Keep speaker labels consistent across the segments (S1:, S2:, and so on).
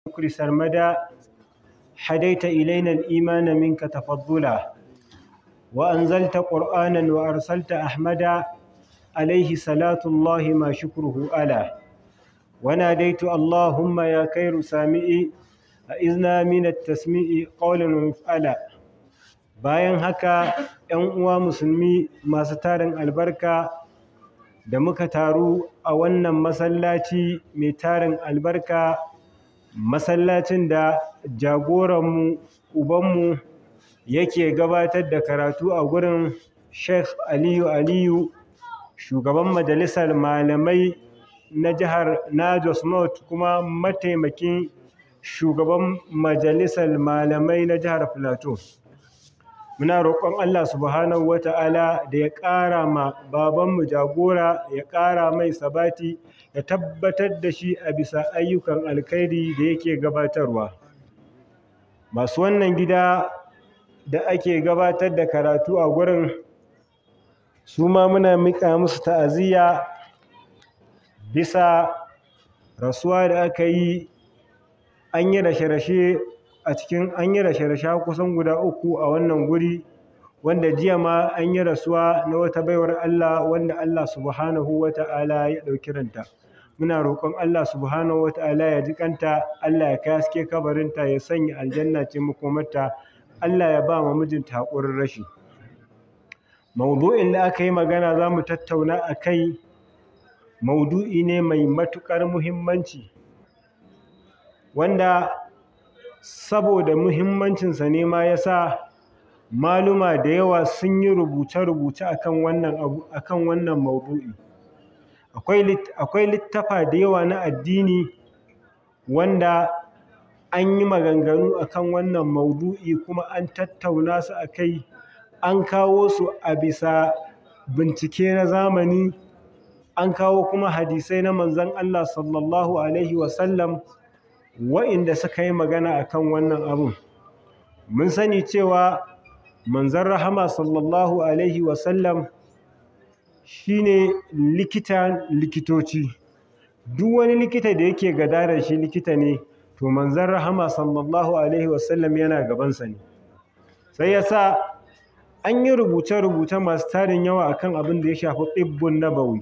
S1: الشكر سرمدا. هديت إلينا الإيمان منك تفضلا، وأنزلت قرآنا وأرسلت أحمدا، عليه صلاة الله ما شكره ألا. وناديت اللهم يا خير سامعي، أئذنا من التسميع قولا ومفعلا. Bayan haka, ‘yan uwa musulmi masu tarin albarka da muka taru a wannan masallaci mai tarin albarka, masallacin da jagoranmu, ubanmu yake gabatar da karatu a gurin, Sheikh Aliyu Aliyu, shugaban majalisar malamai na jihar na Jos North kuma mataimakin shugaban majalisar malamai na jihar Plateau. Muna roƙon Allah Subhanahu wata'ala da ya ƙara ma babanmu jagora, ya ƙara mai sabati, ya tabbatar da shi a bisa ayyukan alkhairi da yake gabatarwa. Masu wannan gida da ake gabatar da karatu a gurin, su ma muna miƙa musu ta'aziyya bisa rasuwa da aka yi. An yi rashe-rashe a cikin, an yi rashe-rashe kusan guda uku a wannan guri, wanda jiya ma an yi rasuwa na wata baiwar Allah wanda Allah Subhanahu wata'ala ya ɗauki ranta. Muna roƙon Allah Subhanahu wata'ala ya ji kanta, Allah ya kai haske kabarinta, ya sanya aljanna ce makomarta, Allah ya ba ma mijinta haƙurin rashi. Maudu'in da aka yi magana za mu tattauna a kai, maudu'i ne mai matuƙar muhimmanci, wanda saboda muhimmancinsa ne ma ya sa maluma da yawa sun yi rubuce-rubuce akan wannan abu, akan wannan maudu'i. Akwai littafa da yawa na addini wanda an yi maganganu akan wannan maudu'i, kuma an tattauna su akai, an kawo su a bisa bincike na zamani, an kawo kuma hadisai na manzon Allah Sallallahu alaihi wasallam wa'inda suka yi magana akan wannan abun. Mun sani cewa manzon rahama Sallallahu alaihi wasallam shine likitan likitoci. Duk wani likita da yake gadarar shi likita ne, to manzon rahama Sallallahu alaihi wasallam yana gabansa ne. Sai yasa an yi rubuce-rubuce masu tarin yawa akan abin da ya shafi tibbun nabawi.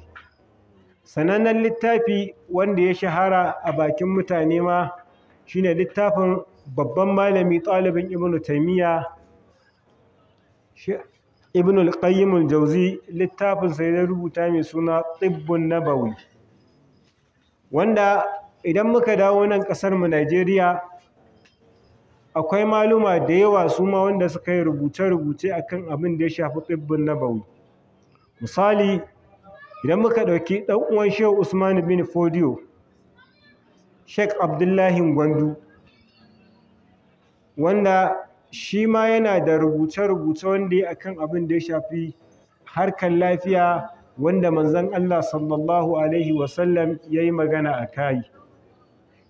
S1: Sanannen littafi wanda ya shahara a bakin mutane ma shine littafin babban malami ɗalibin Ibn Taymiyyah, Ibn al-Qayyim al-Jawzi, littafin sai ya rubuta mai suna Tibbun Nabawi. Wanda idan muka dawo nan ƙasar mu Najeriya, akwai maluma da yawa su ma wanda suka yi rubuce-rubuce akan abin da ya shafi Tibbun Nabawi. Misali, idan muka ɗauki ɗan uwan Shehu Usman bin Fodio, Sheikh Abdullahi Gwandu, wanda shi ma yana da rubuce-rubuce wanda ya akan abin da ya shafi harkar lafiya wanda manzon Allah Sallallahu alaihi wasallam ya yi magana a kai.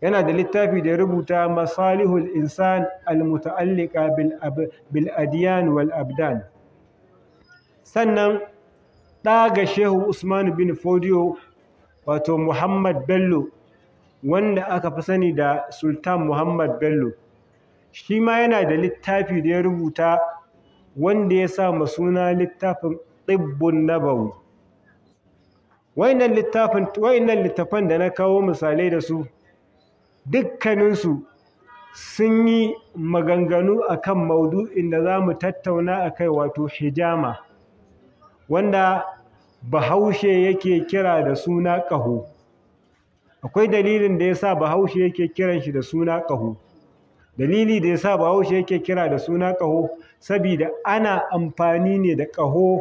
S1: Yana da littafi da ya rubuta, Masalihul Insan al-Muta'alliqa bil Adiyan wal Abdan. Sannan ɗa ga Shehu Usman bin Fodio, wato Muhammad Bello, wanda aka fi sani da Sultan Muhammad Bello, shi ma yana da littafi da ya rubuta wanda ya sa ma suna littafin Tibbun Nabawi. Wayannan littafan da na kawo misalai da su, dukkaninsu sun yi maganganu akan maudu'in da za mu tattauna a kai, wato hijama, wanda Bahaushe yake kira da suna ƙaho. Akwai dalilin da yasa Bahaushe yake kiran shi da suna ƙaho. Dalili da yasa Bahaushe yake kira da suna ƙaho, saboda ana amfani ne da ƙaho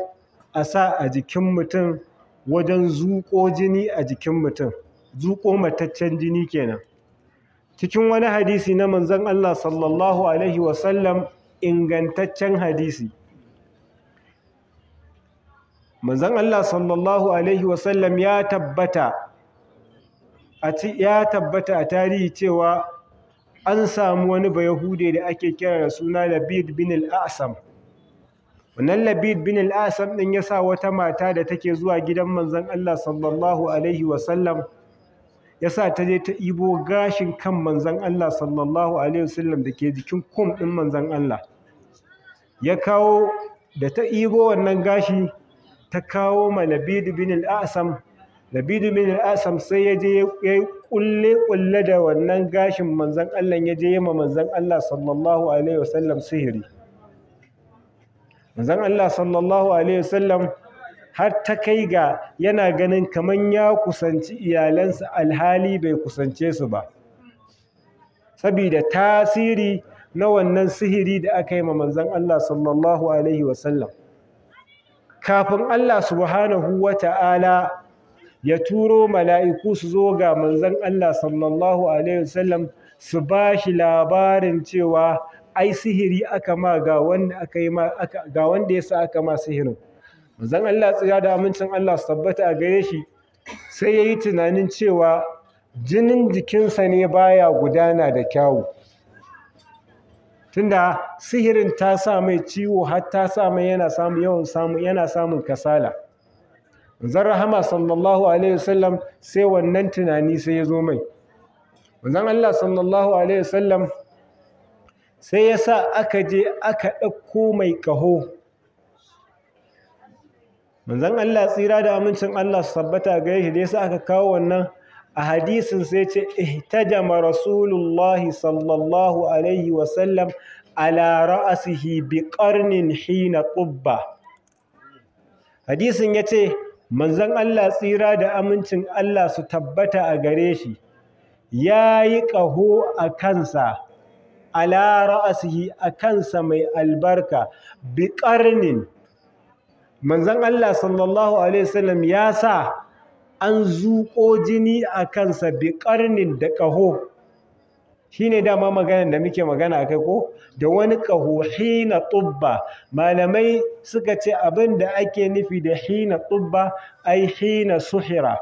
S1: a sa a jikin mutum wajen zuƙo jini a jikin mutum, zuƙo mataccen jini kenan. Cikin wani hadisi na manzon Allah Sallallahu alaihi wasallam, ingantaccen hadisi, manzon Allah Sallallahu alaihi wasallam ya tabbata a tarihi cewa an samu wani Bayahude da ake kira da suna Labid bin al-Asam. Wannan Labid bin al-Asam din ya sa wata mata da take zuwa gidan manzon Allah Sallallahu alaihi wasallam, ya Ya sa ta je ta ibo gashin kan manzon Allah sallallahu alaihi wasallam da ke jikin kum ɗin manzon Allah. Ya kawo da ta ibo wannan gashi ta kawo ma Labid bin al-Asam. Labid bin al-Asam sai ya je ya kulle kulle da wannan gashin manzon Allah, ya je ma manzon Allah sallallahu alaihi wasallam sihiri. Manzon Allah sallallahu alaihi wasallam har ta kai ga yana ganin kaman ya kusanci iyalansa alhali bai kusance su ba, saboda tasiri na wannan sihiri da aka yi ma manzon Allah sallallahu alaihi wasallam. Kafin Allah subhanahu wata'ala ya turo mala'iku su zo ga manzon Allah sallallahu alaihi wasallam su ba shi labarin cewa ai sihiri aka ma, ga wanda aka yi ma, ga wanda ya sa aka ma sihirin. Manzon Allah tsira da amincin Allah su tabbata a gare shi sai ya yi tunanin cewa jinin jikinsa ne baya gudana da kyawu, tunda sihirin ta sa mai ciwo har ta sa mai yana samun yawan samu yana samun kasala. Manzon rahama sallallahu alaihi wasallam sai wannan tunani sai ya zo mai. Manzon Allah sallallahu alaihi wasallam sai ya sa aka je aka ɗauko mai ƙaho. Manzon Allah tsira da amincin Allah su tabbata gare shi da yasa aka kawo wannan a hadisin sai ce ihtajama rasulullahi sallallahu alaihi wasallam ala ra'sihi bi qarnin hina qubba. Hadisin yace manzon Allah tsira da amincin Allah su tabbata a gare shi yayi ƙaho a kansa, ala ra'sihi, a kansa mai albarka, bi qarnin. Manzon Allah sallallahu alaihi wasallam ya sa an zuƙo jini a kansa bi ƙarnin da ƙaho. Shine dama maganar da muke magana akai ko da wani ƙaho hina tubba. Malamai suka ce abin da ake nufi da hina tubba ai hina suhira,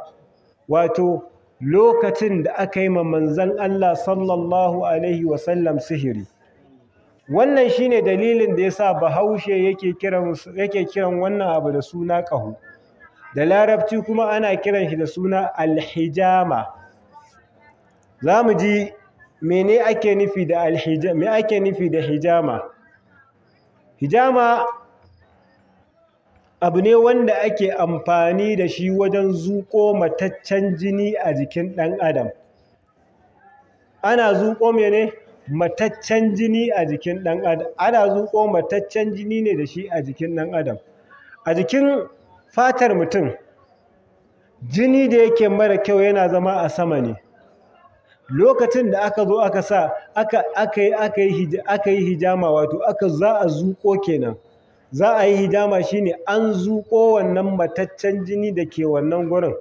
S1: wato lokacin da aka yi ma manzon Allah sallallahu alaihi wasallam sihiri. Wannan shine dalilin da yasa Bahaushe yake kiran wannan abu da suna ƙaho. Da Larabci kuma ana kiran shi da suna alhijama. Zamu ji mene ake nufi da alhijama, me ake nufi da hijama. Hijama abu ne wanda ake amfani da shi wajen zuƙo mataccen jini a jikin ɗan adam. Ana zuƙo mene? Mataccen jini a jikin ɗan adam. Ana zuƙo mataccen jini ne da shi a jikin ɗan adam. A jikin fatar mutum, jini da yake mara kyau yana zama a sama ne. Lokacin da aka zo aka sa aka yi hijama, wato aka za a zuƙo kenan. Za a yi hijama shine an zuƙo wannan mataccen jini da ke wannan gurin,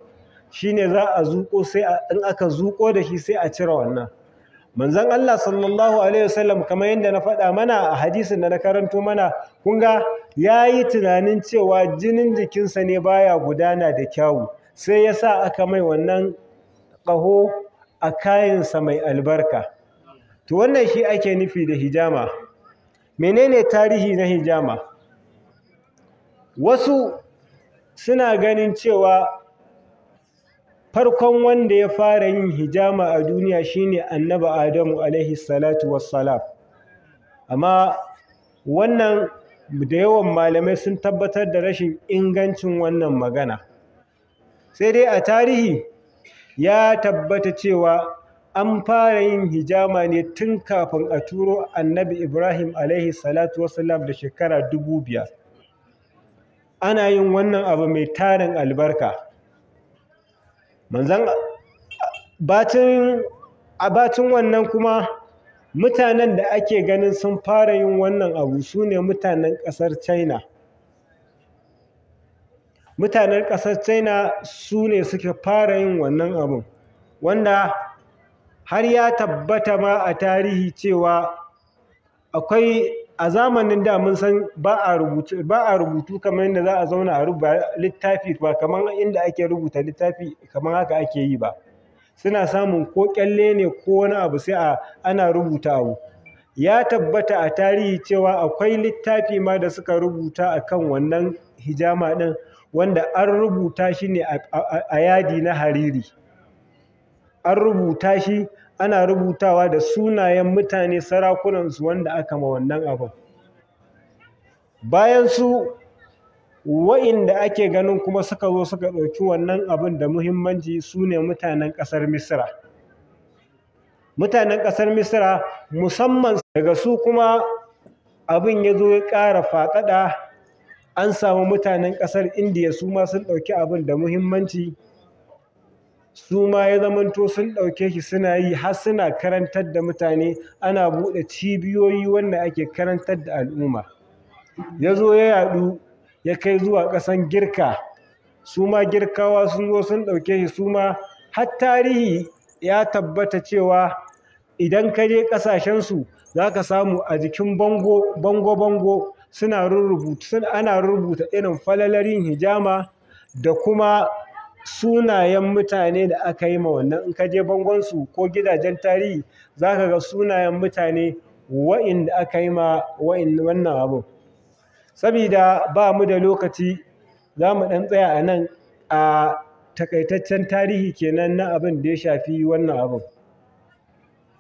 S1: shine za a zuƙo, sai in aka zuƙo da shi sai a cire wannan. Manzon Allah sallallahu alaihi wasallam kamar yadda na faɗa mana a hadisin da na karanto mana, kun ga yayi tunanin cewa jinin jikinsa ne baya gudana da kyawu, sai ya sa aka mai wannan ƙaho a kayansa mai albarka. To wannan shi ake nufi da hijama. Menene tarihi na hijama? Wasu suna ganin cewa farkon wanda ya fara yin hijama a duniya shine Annabi Adamu alaihi salatu wassalam. Amma wannan da yawan malamai sun tabbatar da rashin ingancin wannan magana. Sai dai a tarihi ya tabbata cewa an fara yin hijama ne tun kafin a turo Annabi Ibrahim alaihi salatu wassalam da shekara 5000. Ana yin wannan abu mai tarin albarka. Manzon bacin wannan kuma mutanen da ake ganin sun fara yin wannan abu su ne mutanen ƙasar China. Mutanen ƙasar China su ne suka fara yin wannan abun, wanda har ya tabbata ma a tarihi cewa akwai a zamanin da mun san ba a rubutu kamar yadda za a zauna a rubuta littafi, ba kamar inda ake rubuta littafi kamar haka ake yi ba. Suna samun ko kyalle ne ko wani abu sai ana rubuta abu. Ya tabbata a tarihi cewa akwai littafi ma da suka rubuta akan wannan hijama din, wanda an rubuta shi ne a yadi na hariri. An rubuta shi, ana rubutawa da sunayen mutane sarakunansu wanda aka ma wannan abin. Bayan su, wa'inda ake ganin kuma suka zo suka ɗauki wannan abin da muhimmanci su ne mutanen ƙasar Misra. Mutanen ƙasar Misra musamman, daga su kuma abin ya zo ya ƙara faɗaɗa. An samu mutanen ƙasar Indiya, su ma sun ɗauki abin da muhimmanci, su ma ya zamanto sun ɗauke shi suna yi, har suna karantar da mutane, ana buɗe cibiyoyi wanda ake karantar da al'umma. Ya zo ya yaɗu, ya kai zuwa ƙasan Girka. Su ma Girkawa sun zo sun ɗauke shi su ma, har tarihi ya tabbata cewa idan ka je ƙasashensu za ka samu a jikin bango bango bango suna rurrubuta, ana rubuta irin falalarin hijama da kuma sunayen mutane da aka yi ma wannan. In ka je bangonsu ko gidajen tarihi, za ka ga sunayen mutane wa'inda aka yi ma wannan abun. Sabida ba mu da lokaci, za mu ɗan tsaya a nan. A takaitaccen tarihi kenan na abin da ya shafi wannan abin.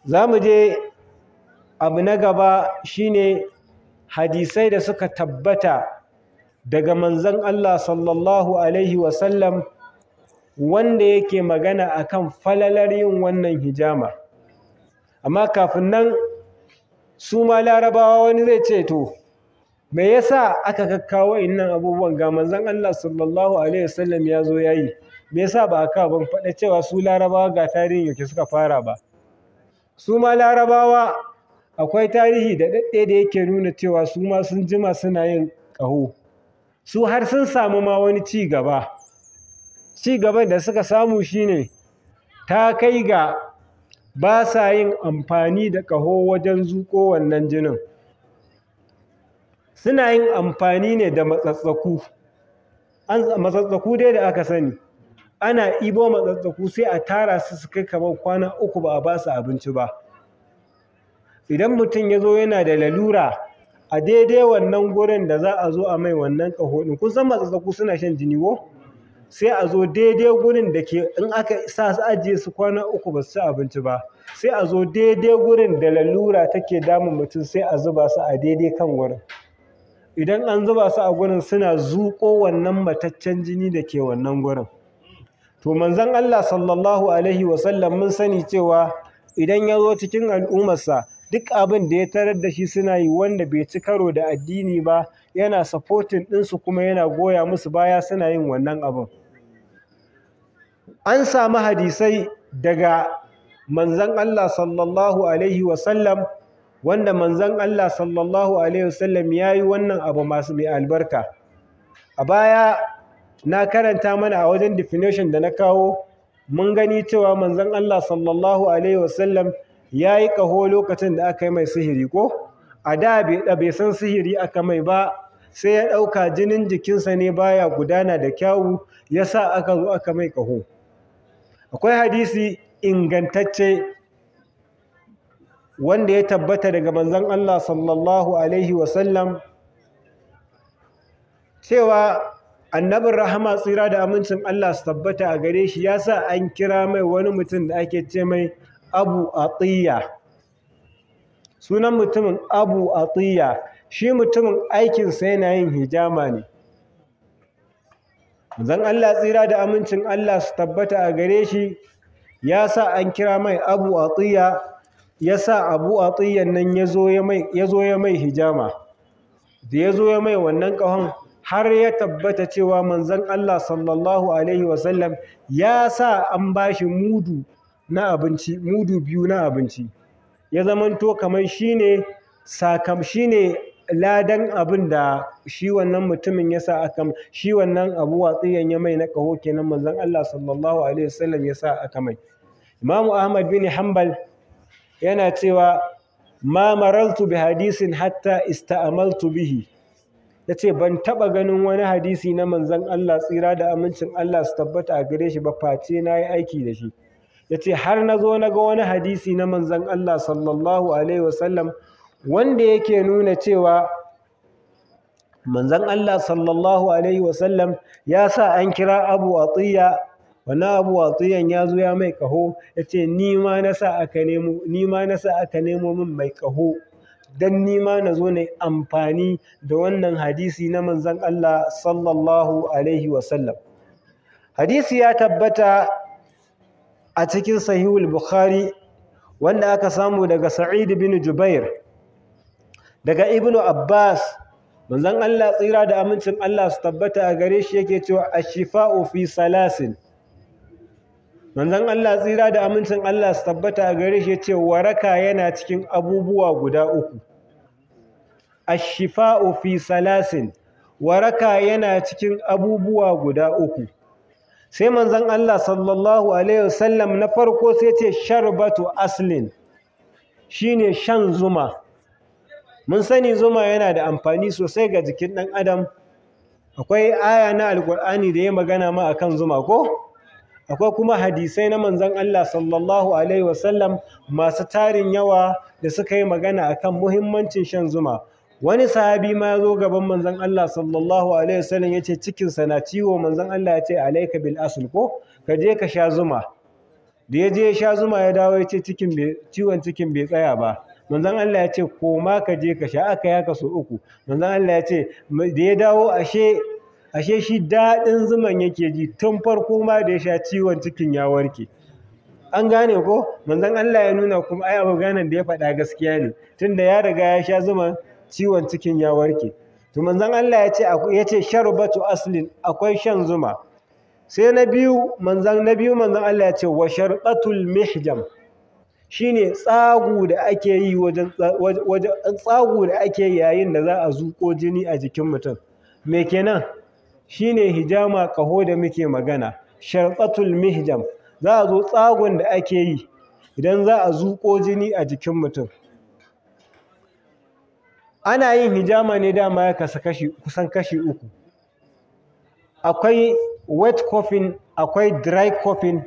S1: Za mu je abu na gaba, shine hadisai da suka tabbata daga manzon Allah sallallahu alaihi wasallam wanda yake magana akan falalar yin wannan hijama. Amma kafin nan, su ma Larabawa, wani zai ce, to me yasa aka kakkawo innan abubuwan, ga manzon Allah sallallahu alaihi wasallam ya zo yayi, me yasa ba aka ban faɗa cewa su Larabawa ga tarihin yake suka fara ba? Su ma Larabawa akwai tarihi da daɗe da yake nuna cewa su ma sun jima suna yin ƙaho. Su har sun samu ma wani ci gaba. Ci gaban da suka samu shine ta kai ga ba sa yin amfani da ƙaho wajen zuƙo wannan jinin. Suna yin amfani ne da matsatsaku. Matsatsaku dai da aka sani, ana ibo matsatsaku, sai a tara su, su kai kamar kwana 3 ba a ba su abinci ba. Idan mutum ya zo yana da lalura a daidai wannan gurin da za a zo a mai wannan ƙaho ɗin, kun san matsatsaku suna shan jini ko? Sai a zo daidai gurin da ke, in aka sa su, ajiye su kwana 3 ba su ci abinci ba, sai a zo daidai gurin da lalura take damun mutum, sai a zuba su a daidai kan gurin. Idan an zuba su a gurin, suna zuƙo wannan mataccen jini da ke wannan gurin. To manzon Allah sallallahu alaihi wasallam, mun sani cewa idan ya zo cikin al'ummarsa, duk abin da ya tarar da shi suna yi wanda bai ci karo da addini ba, yana supporting ɗinsu kuma yana goya musu baya suna yin wannan abin. An samu hadisai daga manzon Allah sallallahu alaihi wasallam wanda manzon Allah sallallahu alaihi wasallam ya yi wannan abu masu mai albarka. A baya na karanta mana a wajen definition da na kawo, mun gani cewa manzon Allah sallallahu alaihi wasallam ya yi ƙaho lokacin da aka yi mai sihiri ko? A da bai san sihiri aka mai ba, sai ya ɗauka jinin jikinsa ne baya gudana da kyawu, ya sa aka zo aka mai ƙaho. Akwai hadisi ingantacce wanda ya tabbata daga manzon Allah sallallahu alaihi wasallam cewa annabin rahama, tsira da amincin Allah su tabbata a gare shi, ya sa an kira mai wani mutum da ake ce mai Abu Atiyya. Sunan mutumin Abu Atiyya. Shi mutumin aikinsa yana yin hijama ne. Manzon Allah, tsira da amincin Allah su tabbata a gare shi, ya sa an kira mai Abu Atiyya, ya sa Abu Atiyyan nan ya zo ya mai hijama. Da ya zo ya mai wannan ƙahon, har ya tabbata cewa manzon Allah sallallahu alaihi wasallam ya sa an bashi mudu na abinci, mudu 2 na abinci, ya zamanto kamar shine sakam shine ladan abin da shi wannan mutumin ya sa aka shi wannan Abu Atiyyan ya mai na ƙaho kenan, manzon Allah sallallahu alaihi wasallam ya sa aka mai. Imam Ahmad bin Hanbal yana cewa, "Ma marartu bi hadisin hatta ista'amaltu bihi." Yace ban taba ganin wani hadisi na manzon Allah, tsira da amincin Allah su tabbata a gare shi, ba face na yi aiki da shi. Yace har na zo na ga wani hadisi na manzon Allah sallallahu alaihi wasallam wanda yake nuna cewa manzon Allah sallallahu alaihi wasallam ya sa an kira Abu Atiyya. Wannan Abu Atiyan ya zo ya mai kaho, ya ce ni ma na sa aka nemo, ni ma na sa aka nemo min mai kaho dan ni ma na zo na amfani da wannan hadisi na manzon Allah sallallahu alaihi wasallam. Hadisi ya tabbata a cikin Sahihul Bukhari wanda aka samu daga Sa'id bin Jubair, daga Ibn Abbas. Manzon Allah tsira da amincin Allah su tabbata a gare shi yake cewa ash-shifa'u fi salasin. Manzon Allah tsira da amincin Allah su tabbata a gare shi yace waraka yana cikin abubuwa guda uku. Ash-shifa'u fi salasin, waraka yana cikin abubuwa guda uku. Sai manzon Allah sallallahu alaihi wasallam na farko sai ce sharbatu aslin, shine shan zuma. Mun sani zuma yana da amfani sosai ga jikin ɗan adam. Akwai aya na Alƙur'ani da ya magana ma akan zuma ko? Akwai kuma hadisai na manzon Allah sallallahu alaihi wasallam masu tarin yawa da suka yi magana akan muhimmancin shan zuma. Wani sahabi ma ya zo gaban manzon Allah sallallahu alaihi wasallam ya ce cikinsa na ciwo. Manzon Allah ya ce alaika bil asl, ko ka je ka sha zuma. Da ya je ya sha zuma ya dawo ya ce ciwon cikin bai tsaya ba. Manzon Allah ya ce koma ka je ka sha. Aka yaka so uku. Manzon Allah ya ce da ya dawo ashe shi daɗin zuman yake ji tun farko ma da ya sha ciwon cikin ya warke. An gane ko? Manzon Allah ya nuna kuma ai abu ganan da ya faɗa gaskiya ne, tunda ya riga ya sha zuman ciwon cikin ya warke. To manzon Allah ya ce sharbatu aslin, akwai shan zuma. Sai na biyu manzon Allah ya ce wa sharbatul mihjam, shine tsagu da ake yi wajen tsagu da ake yi yayin da za a zuƙo jini a jikin mutum. Me kenan? Shine hijama, kaho da muke magana. Sharbatul mihjam, za a zo tsagun da ake yi idan za a zuƙo jini a jikin mutum. Ana yin hijama ne dama ya kasu kashi kusan kashi uku. Akwai wet coughing, akwai dry coughing,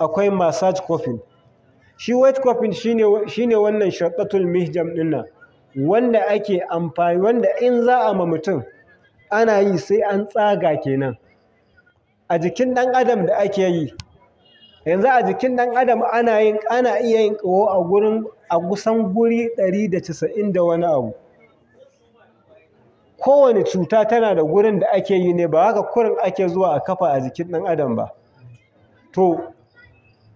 S1: akwai massage coughing. Shi wet coughing shine wannan sharbatul mihjam din nan, wanda ake amfani, wanda in za a ma mutum ana yi sai an tsaga kenan a jikin ɗan adam da ake yi. Yanzu a jikin ɗan adam ana iya yin ƙaho a gurin a kusan guri 190 da wani abu. Kowane cuta tana da gurin da ake yi ne, ba haka kurin ake zuwa a kafa a jikin ɗan adam ba. To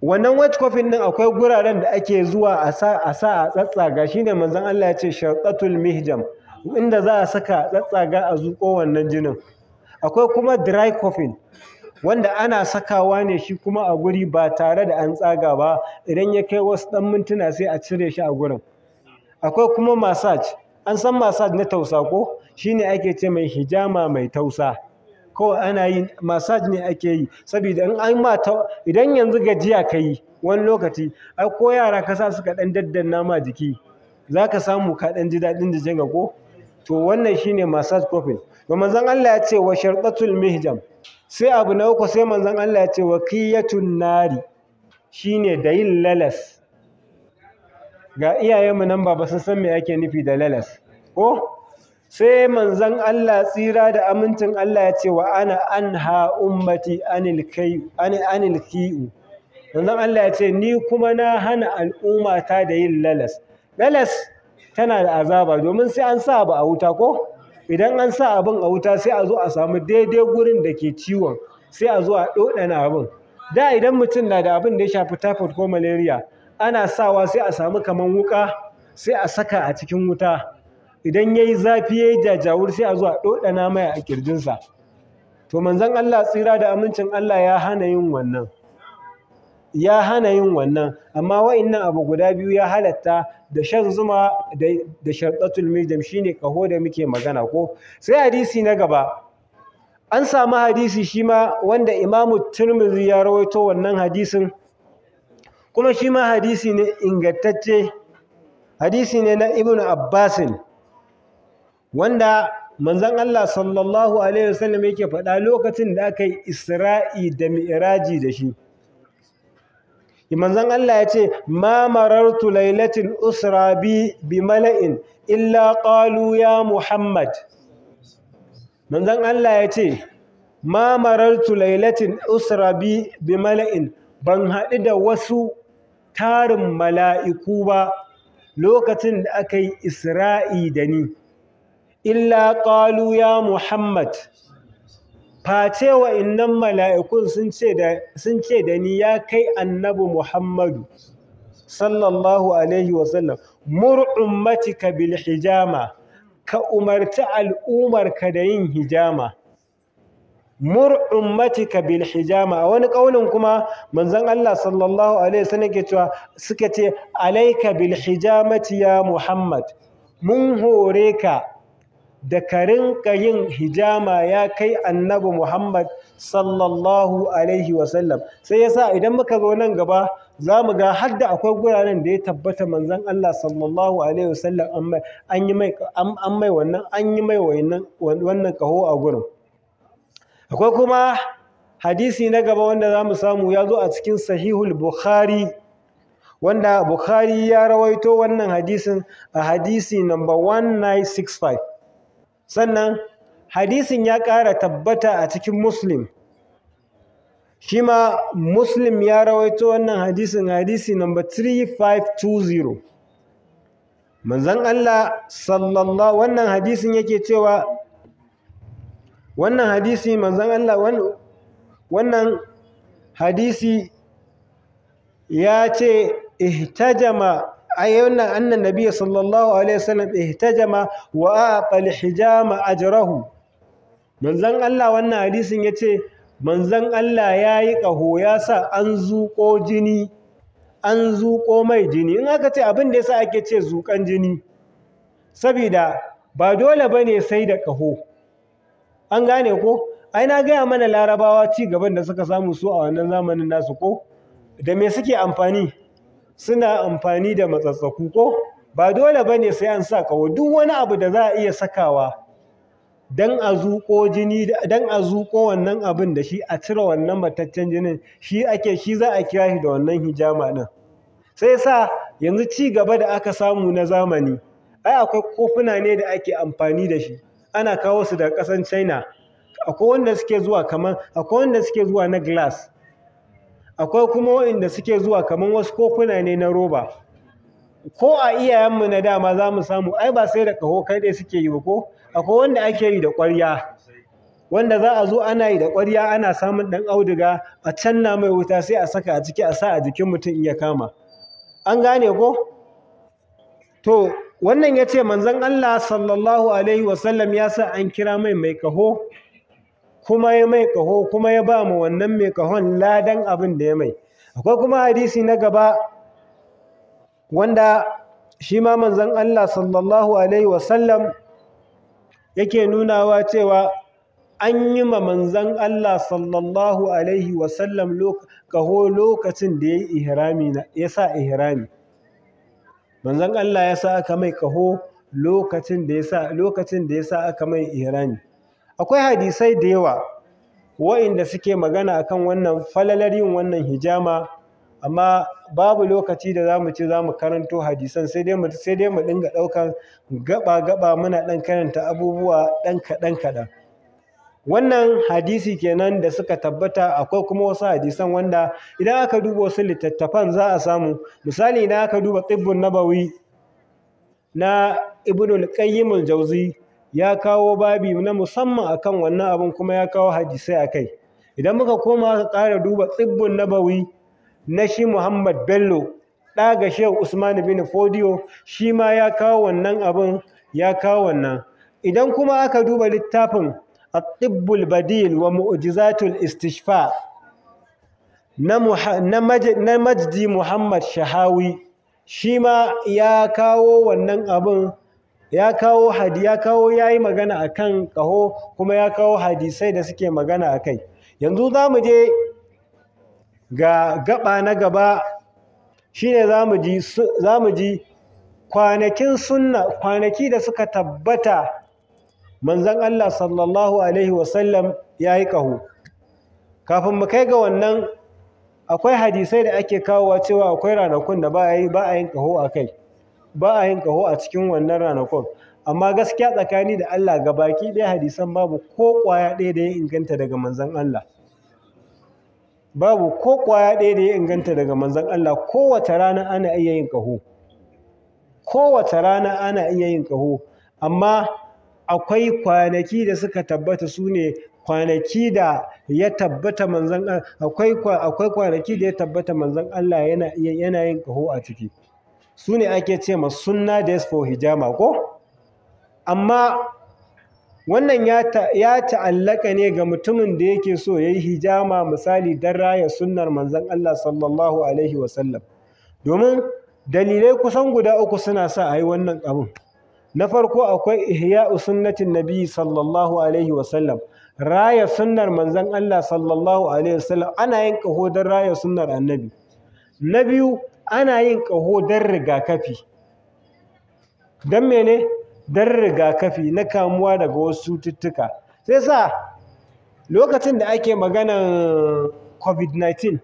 S1: wannan wet coughing din akwai guraren da ake zuwa a sa a tsatsaga. Shine manzon Allah ya ce sharqatul mihjam, inda za a saka tsatsaga a zuƙo wannan jinin. Akwai kuma dry coughing, wanda ana sakawa ne shi kuma a guri ba tare da an tsaga ba. Idan ya kai wasu ɗan mintuna sai a cire shi a gurin. Akwai kuma massage. An san massage na tausa ko? Shine ake ce mai hijama mai tausa. Kawai ana yin massage ne ake yi, saboda in an ma idan yanzu gajiya ka yi wani lokaci, ai ko yara ka sa suka ɗan daddanna ma jiki, za ka samu ka ɗan ji daɗin jikinka ko? To wannan shine massage coughing. To manzon Allah ya ce wa sharbatul mihjam. Sai abu na uku, sai manzon Allah ya ce wa qiyatun nari, shine da yin lalas. Ga iyayenmu nan baba sun san me ake nufi da lalas ko? Sai manzon Allah tsira da amincin Allah ya ce wa ana anha ummati anil anil ki'u. Manzon Allah ya ce ni kuma na hana al'ummata da yin lalas. Lalas tana da azaba, domin sai an sa abu a wuta ko? Idan an sa abin a wuta sai a zo a samu daidai gurin da ke ciwon, sai a zo a ɗoɗana abin. Da idan mutum na da abin da ya shafi typhoid ko malaria, ana sawa sai a samu kaman wuƙa, sai a saka a cikin wuta. Idan ya yi zafi ya yi jajawur sai a zo a ɗoɗana mai a ƙirjinsa. To manzon Allah tsira da amincin Allah ya hana yin wannan. Ya hana yin wannan, amma wa'innan abu guda biyu ya halatta, da shan zuma da sharbatul mihjam, shine kaho da muke magana ko. Sai hadisi na gaba, an samu hadisi shi ma wanda Imamu Tirmidhi ya rawaito wannan hadisin, kuma shi ma hadisi ne ingantacce, hadisi ne na Ibn Abbasin, wanda manzon Allah sallallahu alaihi wasallam yake faɗa lokacin da aka yi Isra'i da Mi'raji da shi. Manzon Allah ya ce ma marartu lailatin usra bi mala'in illa qalu ya Muhammad. Manzon Allah ya ce Ma marartu lailatin usra bi mala'in, ban haɗu da wasu tarin mala'iku ba lokacin da aka yi Isra'i da ni, illa qalu ya Muhammad, face wa'innan mala'ikun sun ce da ni, ya kai annabi Muhammadu sallallahu alaihi wasallam, mur ummatika bil hijama, ka umarci al'umarka da yin hijama. Mur ummatika bil hijama. A wani kaulin kuma manzon Allah sallallahu alaihi wasallam ke cewa, suka ce alayka bil hijamati ya Muhammad, mun hore ka da ka rinka yin hijama ya kai annabi Muhammad sallallahu alaihi wasallam. Sai yasa idan muka zo nan gaba za mu ga har da akwai guraren da ya tabbata manzon Allah sallallahu alaihi wasallam an yi mai wannan kaho a gurin. Akwai kuma hadisi na gaba wanda za mu samu ya zo a cikin Sahihul Bukhari, wanda Bukhari ya rawaito wannan hadisin a hadisi number 1965. Sannan hadisin ya ƙara tabbata a cikin Muslim. Shi ma Muslim ya rawaito wannan hadisin, hadisi number 3520. Manzon Allah sallallahu, wannan hadisin yake cewa, wannan hadisi manzon Allah, wannan hadisi ya ce ihtajama, ayyuna annan nabiyyi sallallahu alaihi wasallam ihtajama wa aqa al-hijama ajrahu. Manzon Allah, wannan hadisin yace manzon Allah yayi kaho, ya sa an zuko jini, an zuko mai jini. In aka ce abin da yasa ake ce zukan jini, saboda ba dole bane sai da kaho. An gane ko? Ai na gaya mana Larabawa ci gaban da suka samu su a wannan zamanin nasu ko? Da me suke amfani? Suna amfani da matsatsaku ko? Ba dole bane sai an sa kaho. Duk wani abu da za a iya sakawa dan a zuko jini, dan a zuko wannan abin da shi, a cire wannan mataccen jinin, shi ake, shi za a kira shi da wannan hijama din. Sai sa yanzu ci gaba da aka samu na zamani, ai akwai kofuna ne da ake amfani da shi, ana kawo su daga ƙasan China. Akwai wanda suke zuwa kaman, akwai wanda suke zuwa na glass, akwai kuma wanda suke zuwa kaman wasu kofuna ne na roba. Ko a iyayenmu na dama za mu samu, ai ba sai da kaho kai dai suke yi ba ko? Akwai wanda ake yi da ƙwarya, wanda za a zo ana yi da ƙwarya, ana samun ɗan auduga a canna mai wuta sai a saka a ciki, a sa a jikin mutum in ya kama. An gane ko? To wannan ya ce manzon Allah sallallahu alaihi wasallam ya sa an kira mai kaho, kuma ya mai kaho, kuma ya ba mu wannan mai kahon ladan abin da ya mai. Akwai kuma hadisi na gaba wanda shi ma manzon Allah sallallahu alaihi wasallam yake nunawa cewa an yi ma manzon Allah sallallahu alaihi wasallam kaho lokacin da ya yi ihrami, ya sa ihrami. Manzon Allah ya sa aka mai kaho lokacin da ya sa aka mai ihrami. Akwai hadisai da yawa wa'inda suke magana akan wannan falalar yin wannan hijama, amma babu lokaci da zamu ce zamu karanto hadisan, sai dai mu dinga daukan gaba gaba muna dan karanta abubuwa dan kadan kadan. Wannan hadisi kenan da suka tabbata. Akwai kuma wasu hadisan wanda idan aka duba wasu littattafan za a samu. Misali idan aka duba Tibbun Nabawi na Ibn al-Qayyim al-Jawzi, ya kawo babi na musamman akan wannan abin, kuma ya kawo hadisai akai. Idan muka koma aka ƙara duba Tibbun Nabawi na shi Muhammad Bello, ɗa ga Shehu Usman bin Fodio, shi ma ya kawo wannan abin, ya kawo wannan. Idan kuma aka duba littafin At-Tibbul Badil wa Mu'jizatul Istishfa na Majdi Muhammad Shahawi, shi ma ya kawo wannan abin, ya kawo ya kawo yayi magana akan kaho, kuma ya kawo hadisai da suke magana akai. Yanzu zamu je ga gaba na gaba, shine zamu ji kwanakin sunna, kwanaki da suka tabbata manzon Allah sallallahu alaihi wasallam yayi kaho. Kafin mu kai ga wannan, akwai hadisai da ake kawowa cewa akwai ranakun da ba a yin kaho akai, ba a yin kaho a cikin wannan ranakun. Amma gaskiya tsakani da Allah, gabaki ɗaya hadisan babu ko ƙwaya ɗaya da ya inganta daga manzon Allah. Babu ko ƙwaya ɗaya da ya inganta daga manzon Allah. Kowace rana ana iya yin ƙaho. Kowace rana ana iya yin ƙaho. Amma akwai kwanaki da suka tabbata, su ne kwanaki da ya tabbata manzon, akwai kwanaki da ya tabbata manzon Allah yana yin ƙaho a ciki. Su ne ake ce ma sunna days for hijama ko? Amma wannan ya ta'allaka ne ga mutumin da yake so ya yi hijama, misali, don raya sunnar manzon Allah sallallahu alaihi wasallam. Domin dalilai kusan guda uku suna sa a yi wannan abun. Na farko, akwai ihya'u sunnatin nabi sallallahu alaihi wasallam, raya sunnar manzon Allah sallallahu alaihi wasallam. Ana yin ƙaho don raya sunnar annabi. Na biyu, ana yin ƙaho don rigakafi. Don mene? Don rigakafi na kamuwa daga wasu cututtuka. Sai sa lokacin da ake maganan COVID-19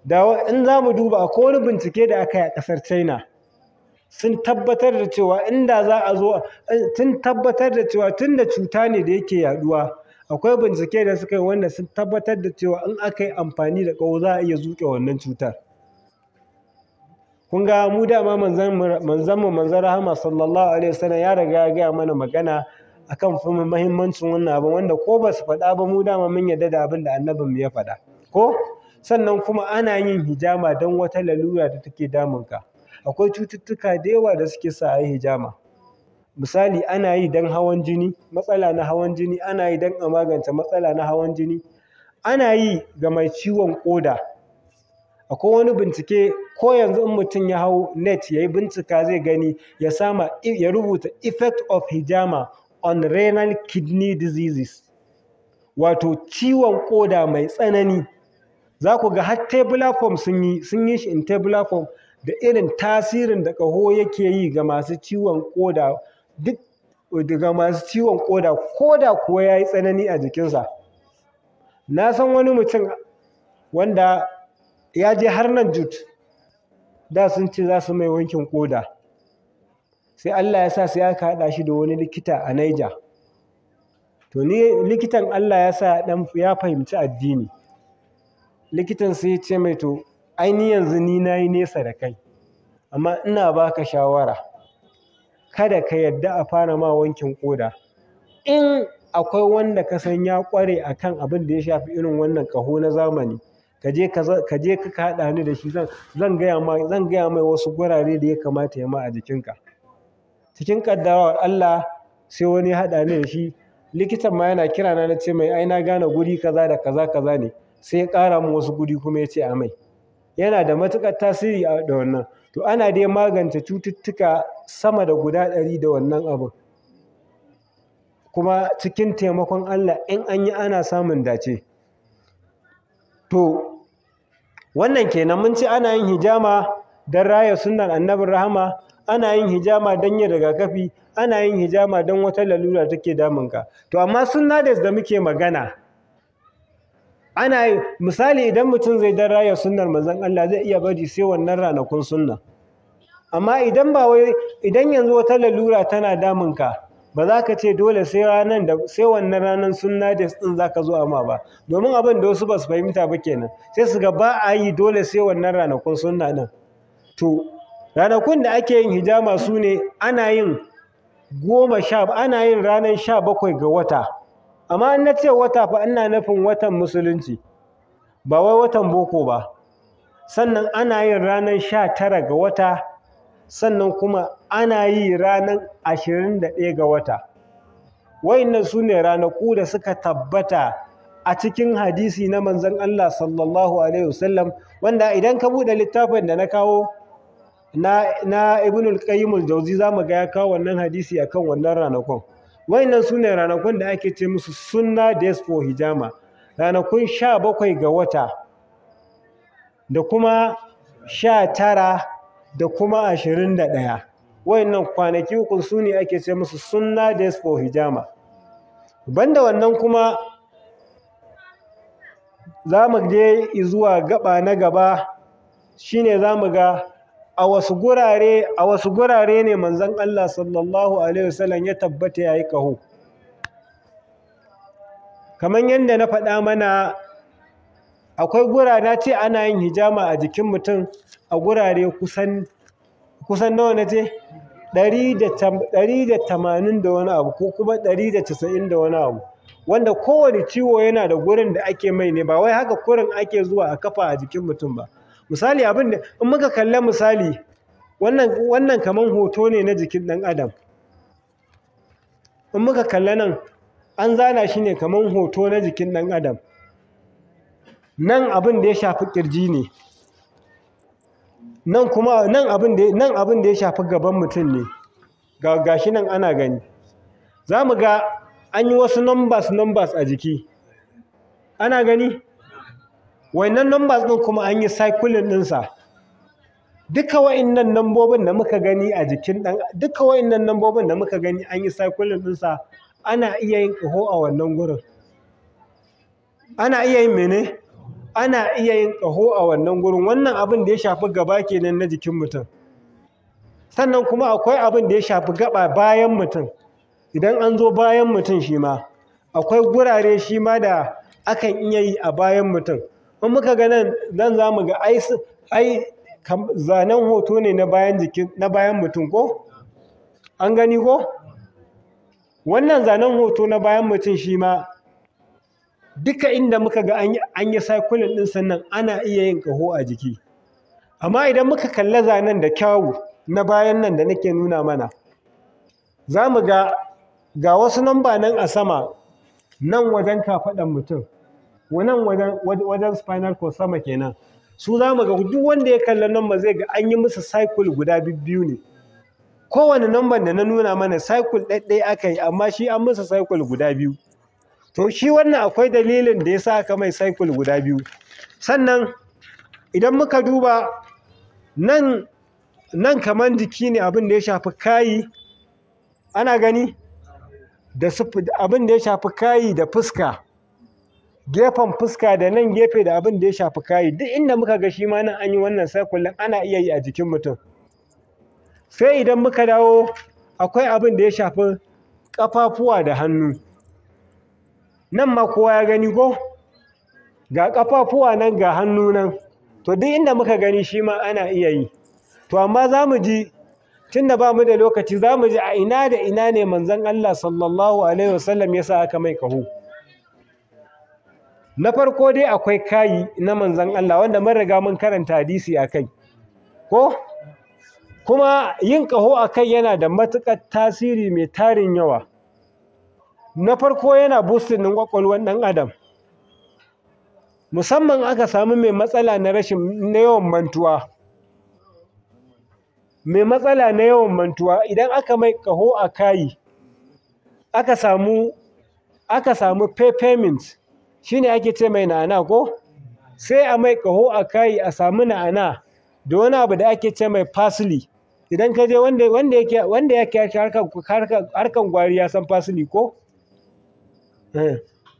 S1: da, in za mu duba, akwai wani bincike da aka yi a ƙasar China. Sun tabbatar da cewa inda za a zo, sun tabbatar da cewa tun da cuta ne da yake yaduwa, akwai bincike da suka yi wanda sun tabbatar da cewa in aka yi amfani da ƙaho, za a iya zuƙe wannan cutar. Kun ga mu dama manzon mu, manzon rahama sallallahu alaihi wasallam, ya riga ya gaya mana magana akan muhimmancin wannan abin, wanda ko ba su faɗa ba, mu dama mun yarda da abin da annabin mu ya faɗa ko. Sannan kuma ana yin hijama don wata lalura da take damunka. Akwai cututtuka da yawa da suke sa a yi hijama. Misali, ana yi don hawan jini, matsala na hawan jini. Ana yi don a magance matsala na hawan jini. Ana yi ga mai ciwon ƙoda. Akwai wani bincike, ko yanzu in mutum ya hau net ya yi bincika, zai gani, ya sama, ya rubuta "effect of hijama on renal kidney diseases", wato ciwon ƙoda mai tsanani. Za ku ga har tabular form sun yi shi in tabular form, da irin tasirin da ƙaho yake yi ga masu ciwon ƙoda, duk daga masu ciwon ƙoda, ko da kuwa ya yi tsanani a jikinsa. Na san wani mutum wanda ya je har nan JUTH da, sun ce za su mai wankin ƙoda. Sai Allah ya sa sai aka haɗa shi da wani likita a Niger. To ni likitan, Allah ya sa ɗan ya fahimci addini. Likitan sai ya ce mai, "To ai ni yanzu ni na yi nesa da kai, amma ina baka shawara, kada ka yadda a fara ma wankin ƙoda. In akwai wanda ka san ya ƙware a kan abin da ya shafi irin wannan ƙaho na zamani, ka je ka haɗa ni da shi, zan gaya mai wasu gurare da ya kamata ya ma a jikinka." Cikin ƙaddarawar Allah, sai wani ya haɗa ni da shi. Likitan ma yana kira na, na ce mai, "Ai na gane guri kaza da kaza kaza ne." Sai ya ƙara min wasu guri kuma ya ce a mai. Yana da matuƙar tasiri da wannan. To ana dai magance cututtuka sama da guda 100 da wannan abun. Kuma cikin taimakon Allah, in an yi, ana samun dace. To wannan kenan. Mun ce ana yin hijama don raya sunnar annabin rahama, ana yin hijama don yin rigakafi, ana yin hijama don wata lalura take damunka. To amma sunna da muke magana, ana yi, misali, idan mutum zai don raya sunnar manzon Allah, zai iya bari sai wannan ranakun sunna. Amma idan ba wai, idan yanzu wata lalura tana damunka, ba za ka ce dole sai ranan da sai wannan ranan sunna days din za ka zo amma ba. Domin abin da wasu ba su fahimta ba kenan, sai su ga ba a yi dole sai wannan ranakun sunna din. To ranakun da ake yin hijama su ne ana yin 10, ana yin ranar 17 ga wata. Amma in na ce wata fa, ina nufin watan musulunci, ba wai watan boko ba. Sannan ana yin ranar 19 ga wata, sannan kuma ana yi ranar 21 ga wata. Wayannan su ne ranaku da suka tabbata a cikin hadisi na manzon Allah sallallahu alaihi wasallam, wanda idan ka buɗe littafin da na kawo na Ibn al-Qayyim al-Jawzi, zamu ga ya kawo wannan hadisi akan wannan ranakun. Wayannan su ne ranakun da ake ce musu sunna days for hijama, ranakun 17 ga wata da kuma 19 da kuma 21. Wayannan kwanaki uku su ne ake ce musu sunna days for hijama. Banda wannan kuma, za mu je zuwa gaba na gaba, shine za mu ga A wasu gurare, a wasu gurare ne manzon Allah sallallahu alaihi wasallam ya tabbata yayi ƙaho? Kamar yadda na faɗa mana, akwai gurare, na ce ana yin hijama a jikin mutum a gurare kusan nawa na ce? 180 da wani abu, ko kuma 190 da wani abu, wanda kowane ciwo yana da gurin da ake mai ne, ba wai haka kurin ake zuwa a kafa a jikin mutum ba. Misali, abin da in muka kalla, misali wannan kaman hoto ne na jikin ɗan adam. In muka kalla nan, an zana shi ne kaman hoto na jikin ɗan adam. Nan abin da ya shafi ƙirji ne, nan kuma nan abin da ya shafi gaban mutum ne. Ga gashi nan ana gani, za mu ga an yi wasu numbers numbers a jiki, ana gani. Wannan numbers ɗin kuma an yi circling ɗinsa. Duka wa'innan nambobin da muka gani a jikin ɗan, duka wa'innan nambobin da muka gani an yi circling ɗinsa, ana iya yin ƙaho a wannan gurin. Ana iya yin mene? Ana iya yin ƙaho a wannan gurin. Wannan abin da ya shafi gaba kenan na jikin mutum. Sannan kuma akwai abin da ya shafi gaba bayan mutum. Idan an zo bayan mutum, shi ma akwai gurare shi ma da akan iya yi a bayan mutum. In muka ga nan, nan za mu ga ai zanen hoto ne na bayan jikin, na bayan mutum, ko an gani ko? Wannan zanen hoto na bayan mutum, shi ma duka inda muka ga an yi circling ɗin, sannan ana iya yin ƙaho a jiki. Amma idan muka kalla zanen da kyawu na bayan nan da nake nuna mana, za mu ga ga wasu namba nan a sama, nan wajen kafaɗan mutum, nan wajen spinal cord sama kenan. Su za mu ga duk wanda ya kalla namba zai ga an yi musu circle guda biyu ne. Kowane namban da na nuna mana, circle ɗaiɗai aka yi, amma shi an musu circle guda biyu. To, shi wannan akwai dalilin da ya sa aka mai circle guda biyu. Sannan idan muka duba nan, nan kaman jiki ne, abin da ya shafi kayi, ana gani, da abin da ya shafi kayi da fuska, gefen fuska da nan gefe da abin da ya shafi kayi, duk inda muka ga shi ma nan an yi wannan circle ɗin, ana iya yi a jikin mutum. Sai idan muka dawo, akwai abin da ya shafi ƙafafuwa da hannu. Nan ma kowa ya gani ko? Ga ƙafafuwa nan, ga hannu nan. To, duk inda muka gani shi ma ana iya yi. To, amma za mu ji, tunda ba mu da lokaci, za mu ji a ina da ina ne manzon Allah sallallahu alaihi wasallam ya sa aka mai ƙaho. Na farko dai akwai kayi na manzon Allah, wanda mun riga mun karanta hadisi a kai ko? Kuma yin ƙaho a kai yana da matuƙar tasiri mai tarin yawa. Na farko, yana boosting ɗin ƙwaƙwalwar ɗan adam, musamman aka samu mai matsala na rashin na yawan mantuwa. Mai matsala na yawan mantuwa, idan aka mai ƙaho a kayi, aka samu peppermint, shine ake ce mai na'ana ko? Sai a mai ƙaho a kayi, a samu na'ana da wani abu da ake ce mai parsley. Idan ka je wanda yake harkar gwari ya san parsley ko?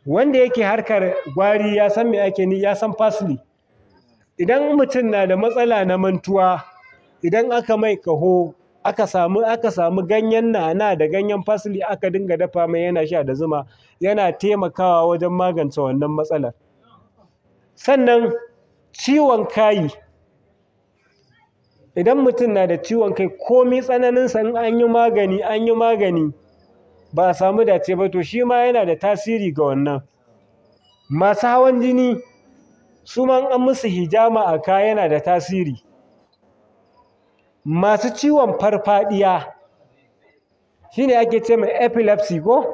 S1: Wanda yake harkar gwari ya san me ake ni, ya san parsley. Idan mutum na da matsala na mantuwa, idan aka mai ƙaho, aka samu ganyen na'ana da ganyen parsley, aka dinga dafa mai yana sha da zuma, yana taimakawa wajen magance wannan matsalar. Sannan ciwon kayi, idan mutum na da ciwon kai, komi tsananinsa, in an yi magani, an yi magani, ba a samu dace ba, to shi ma yana da tasiri ga wannan. Masu hawan jini su ma an musu hijama a ka yana da tasiri. Masu ciwon farfadiya, shine ake ce mai epilepsy ko?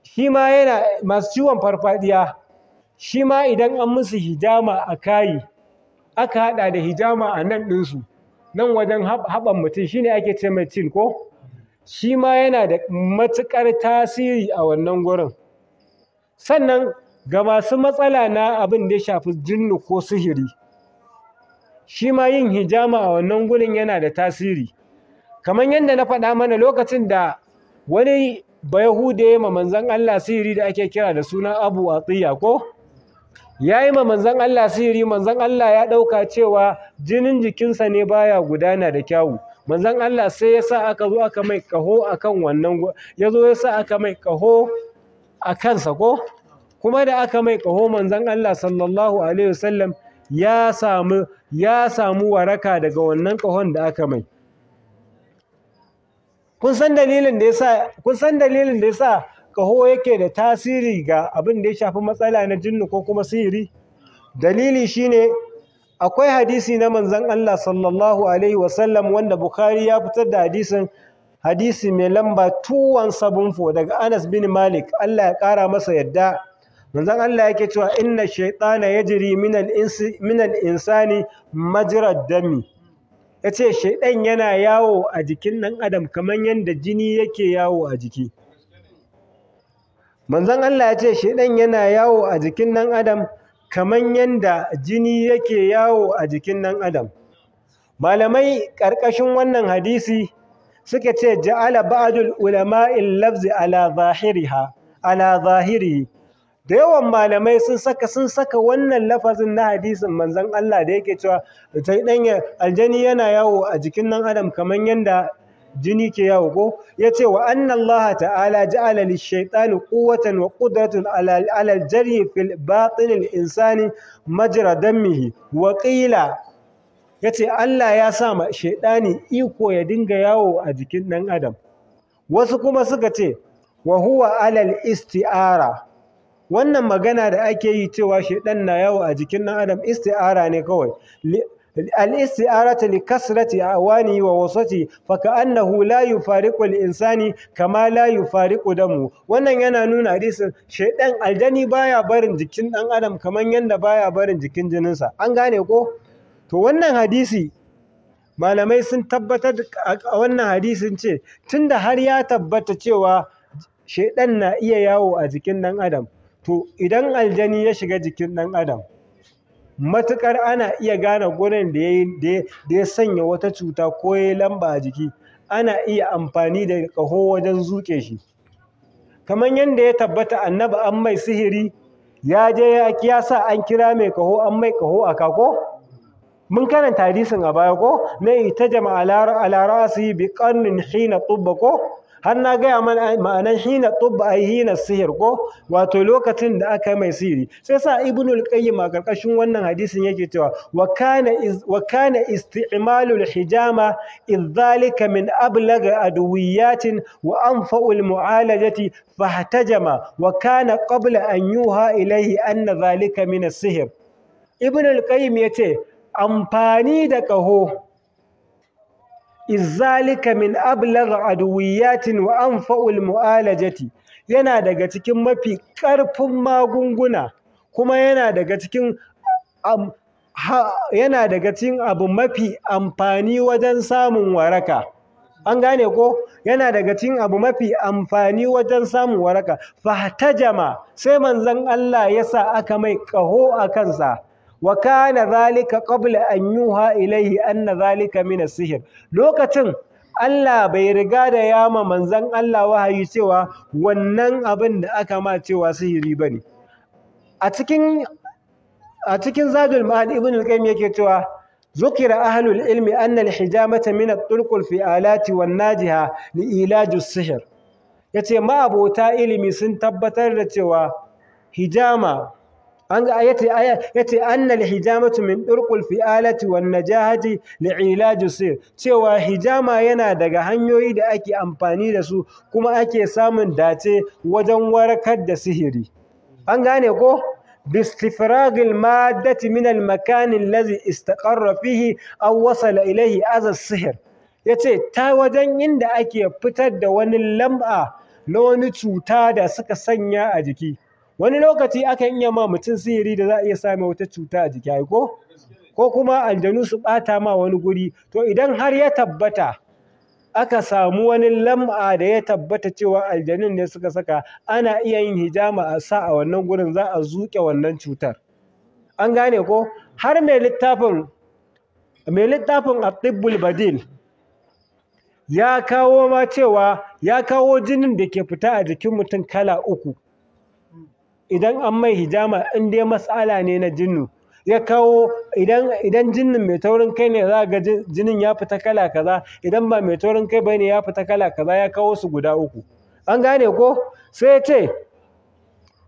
S1: Shi ma yana, masu ciwon farfadiya shi ma idan an musu hijama a kayi, aka haɗa da hijama a nan ɗinsu, nan wajen haɓan mutum, shine ake ce mai cin ko? Shi ma yana da matuƙar tasiri a wannan gurin. Sannan ga masu matsala na abin da ya shafi jinnu ko sihiri, shi ma yin hijama a wannan gurin yana da tasiri. Kamar yadda na faɗa mana, lokacin da wani Bayahude ya ma manzon Allah sihiri da ake kira da suna Abu Atiya ko? Ya yi ma manzan Allah sihiri, manzan Allah ya ɗauka cewa jinin jikinsa ne baya gudana da kyawu. Manzan Allah sai ya sa aka zo aka mai ƙaho a kan wannan, ya zo ya sa aka mai ƙaho a kansa ko? Kuma da aka mai ƙaho, manzan Allah sallallahu alaihi wasallam ya samu waraka daga wannan ƙahon da aka mai. Kun san dalilin da yasa ƙaho yake da tasiri ga abin da ya shafi matsala na jinnu ko kuma sihiri? Dalili shine, akwai hadisi na manzon Allah sallallahu alaihi wasallam wanda Bukhari ya fitar da hadisin, hadisi mai lamba 2174, daga Anas bin Malik, Allah ya ƙara masa yadda. Manzon Allah yake cewa, "Inna shaytana yajri min al-insi min al-insani majra dami." Yace shaydan yana yawo a jikin ɗan adam kamar yadda jini yake yawo a jiki. Manzon Allah ya ce shaydan yana yawo a jikin ɗan adam kamar yadda jini yake yawo a jikin ɗan adam. Malamai ƙarƙashin wannan hadisi suka ce, ja'ala ba'dul ulama'il lafzi ala zahiriha, ala zahiri. Da yawan malamai sun saka wannan lafazin na hadisin manzon Allah da yake cewa dan aljani yana yawo a jikin ɗan adam kamar yadda jini ke yawo ko, yace wa anna Allah ta'ala ja'ala lish-shaytani quwwatan wa qudratan ala al-jari fil batin al-insani majra damihi. Wa qila, yace Allah ya sa ma shaytani iko ya dinga yawo a jikin ɗan adam. Wasu kuma suka ce wa huwa ala al-isti'ara, wannan magana da ake yi cewa shaytan na yawo a jikin ɗan adam isti'ara ne kawai, الاستعارة لكثرة أعوانه ووسطه، فكأنه لا يفارق الإنسان كما لا يفارق دمه. Wannan yana nuna hadisin shaidan, aljani baya barin jikin ɗan adam kaman yanda baya barin jikin jininsa. An gane ko? To, wannan hadisi malamai sun tabbatar a wannan hadisin ce tunda har ya tabbata cewa shaidan na iya yawo a jikin ɗan adam, to idan aljani ya shiga jikin ɗan adam, matuƙar ana iya gane gurin da ya sanya wata cuta ko ya lamba a jiki, ana iya amfani da ƙaho wajen zuƙe shi. Kamar yadda ya tabbata Annabi an mai sihiri, ya je ya sa an kira mai ƙaho, an mai ƙaho a kako. Mun karanta hadisin a baya ko, na ihtajama ala ra'si bi qarnin hina tubba ko. Har na gaya mana ma'anan hina tubba, ai hina sihir ko, wato lokacin da aka mai sihiri. Sai sa Ibnul Qayyim a karkashin wannan hadisin yake cewa, wa kana isti'malul hijama idhalika min ablagh adwiyatin wa anfa'ul mu'alajati, fahtajama wa kana qabla an yuha ilayhi anna dhalika min as-sihr. Ibnul Qayyim yace amfani da ƙaho izalika min ablagh adwiyatin wa anfa'ul mu'alajati, yana daga cikin mafi ƙarfin magunguna, kuma yana daga cikin abu mafi amfani wajen samun waraka. An gane ko? Yana daga cikin abu mafi amfani wajen samun waraka. Fahtajama, sai manzon Allah ya sa aka mai ƙaho a kansa. Wa kana zalika qabla an yuha ilaihi anna zalika min as-sihr. Lokacin Allah bai riga da yama manzon Allah wahayi cewa wannan abin da aka ma cewa sihiri bane. A cikin Zadul Ma'ad, Ibn al-Qayyim yake cewa, ذكر أهل العلم أن الحجامة من الطرق الفعالة والناجحة لعلاج السحر. Yace ma'abota ilimi sun tabbatar da cewa hijama an ga, yace anna al-hijamatu min turqul fi'alati wan najahati li'ilaj sir, cewa hijama yana daga hanyoyi da ake amfani da su kuma ake samun dace wajen warkar da sihiri. An gane ko? باستفراغ المادة من المكان الذي استقر فيه أو وصل إليه أذى السحر. Yace ta wajen inda ake fitar da wani lam'a na wani cuta da suka sanya a jiki. Wani lokaci akan iya ma mutum sihiri da za a iya sa mai wata cuta a jiki ko kuma aljanu su ɓata ma wani guri. To, idan har ya tabbata aka samu wani lam'a da ya tabbata cewa aljanun ne suka saka, ana iya yin hijama a sa a wannan gurin, za a zuƙe wannan cutar. An gane ko? Har mai littafin At-Tibbul Badil ya kawo ma cewa ya kawo jinin da ke fita a jikin mutum kala uku. Idan an mai hijama, in dai matsala ne na jinnu ya kawo, idan jinnin mai taurin kai ne, za ga jinin ya fita kala kaza. Idan ba mai taurin kai bane, ya fita kala kaza. Ya kawo su guda uku. An gane ko? Sai ya ce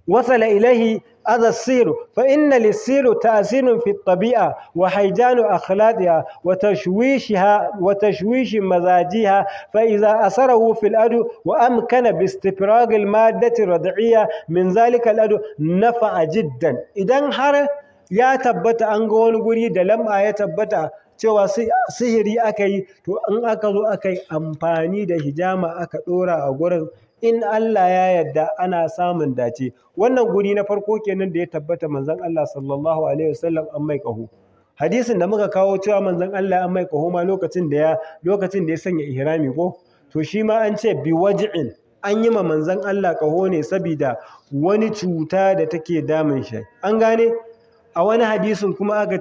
S1: وصل إليه أذى السير، فإن للسير تأثير في الطبيعة وهيجان أخلاقها وتشويشها وتشويش مزاجها، فإذا أثره في الأدو وأمكن باستفراغ المادة الردعية من ذلك الأدو نفع جدا. إذن har ya tabbata an ga wani guri da lam'a, ya tabbata cewa sihiri aka yi, to in aka zo aka yi amfani da hijama aka ɗora a gurin, in Allah ya yarda ana samun dace. Wannan guri na farko kenan da ya tabbata manzon Allah sallallahu alaihi wasallam an mai ƙaho. Hadisin da muka kawo cewa manzon Allah an mai ƙaho ma lokacin da ya sanya ihrami ko, to shi ma an ce bi waj'in, an yi ma manzon Allah ƙaho ne saboda wani cuta da take damun shi. An gane? A wani hadisin kuma aka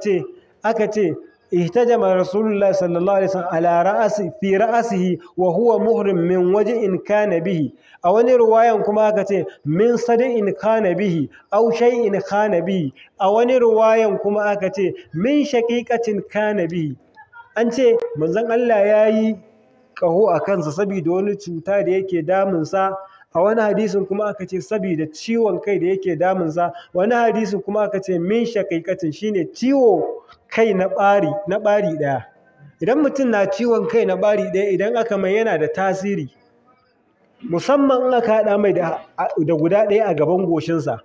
S1: ce احتجم رسول الله صلى الله عليه وسلم على رأس في رأسه وهو محرم من وجع كان به. A wani ruwayan kuma aka ce من صدع كان به أو شيء كان به. A wani ruwayan kuma aka ce من شقيقة كان به. An ce manzon Allah yayi ƙaho a kansa saboda wani cuta da yake damunsa. A wani hadisin kuma aka ce saboda ciwon kai da yake damunsa. Wani hadisin kuma aka ce من شقيقة, shine ciwo kai na ɓari ɗaya. Idan mutum na ciwon kai na ɓari ɗaya, idan aka mai, yana da tasiri, musamman in aka haɗa mai da guda ɗaya a gaban goshinsa,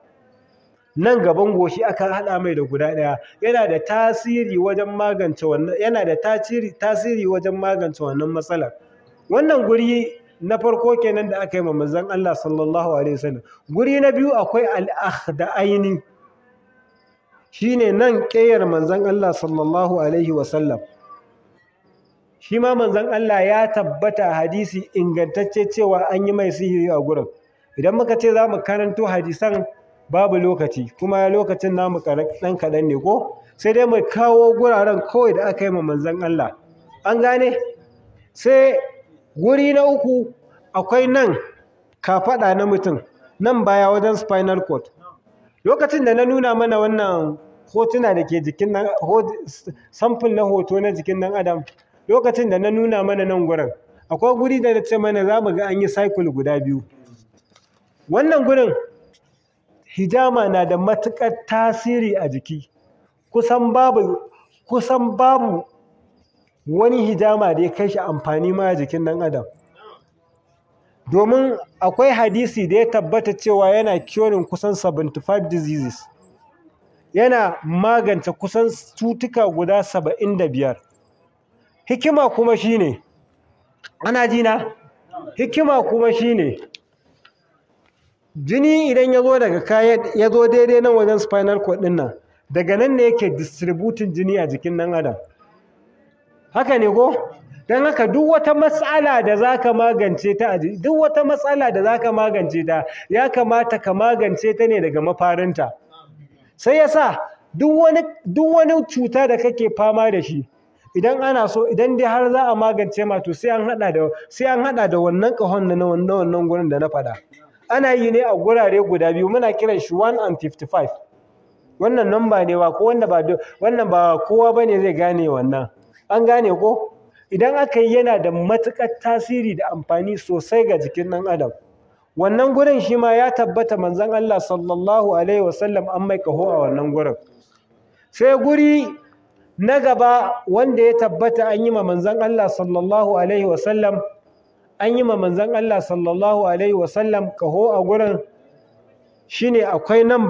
S1: nan gaban goshi aka haɗa mai da guda ɗaya, yana da tasiri wajen magance wannan, yana da tasiri wajen magance wannan matsalar. Wannan guri na farko kenan da aka yi ma manzon Allah sallallahu alaihi wasallam. Guri na biyu, akwai al-akhda'aini, shine nan ƙeyar manzon Allah sallallahu alaihi wasallam. Shi ma manzon Allah ya tabbata hadisi ingantacce cewa an yi mai sihiri a gurin. Idan muka ce za mu karanto hadisan, babu lokaci, kuma lokacin namu ɗan kaɗan ne ko, sai dai mu kawo guraren kawai da aka yi ma manzon Allah. An gane? Sai guri na uku, akwai nan kafaɗa na mutum, nan baya wajen spinal cord. Lokacin da na nuna mana wannan hotuna da ke jikin nan, sample na hoto na jikin ɗan adam, lokacin da na nuna mana nan gurin, akwai guri da na ce mana za mu ga an yi cycle guda biyu. Wannan gurin, hijama na da matuƙar tasiri a jiki. Kusan babu wani hijama da ya kai shi amfani ma a jikin ɗan adam, domin akwai hadisi da ya tabbata cewa yana curing kusan 75 diseases, yana magance kusan cutuka guda 75. Hikima kuma shine, ana jina, hikima kuma shine, jini idan ya zo daga kayan, ya zo daidai nan wajen spinal cord ɗin nan, daga nan ne yake distributing jini a jikin ɗan adam. Haka ne ko? Don haka duk wata matsala da zaka magance ta, duk wata matsala da zaka magance ta, ya kamata ka magance ta ne daga mafarinta. Sai yasa duk wani cuta da kake fama da shi, idan ana so, idan dai har za a magance ma, to sai an hada da wannan kahon na wannan gurin da na faɗa. Ana yi ne a gurare guda biyu, muna kiran shi 1 and 55. Wannan namba ne, ba ko wanda ba wannan ba kowa bane zai gane wannan. An gane ko? Idan aka yi, yana da matuƙar tasiri da amfani sosai ga jikin ɗan adam. Wannan gurin shi ma ya tabbata manzon Allah sallallahu alaihi wasallam an mai kaho a wannan gurin. Sai guri na gaba wanda ya tabbata an yi ma manzon Allah sallallahu alaihi wasallam, an yi ma manzon Allah sallallahu alaihi wasallam kaho a gurin, shine akwai nan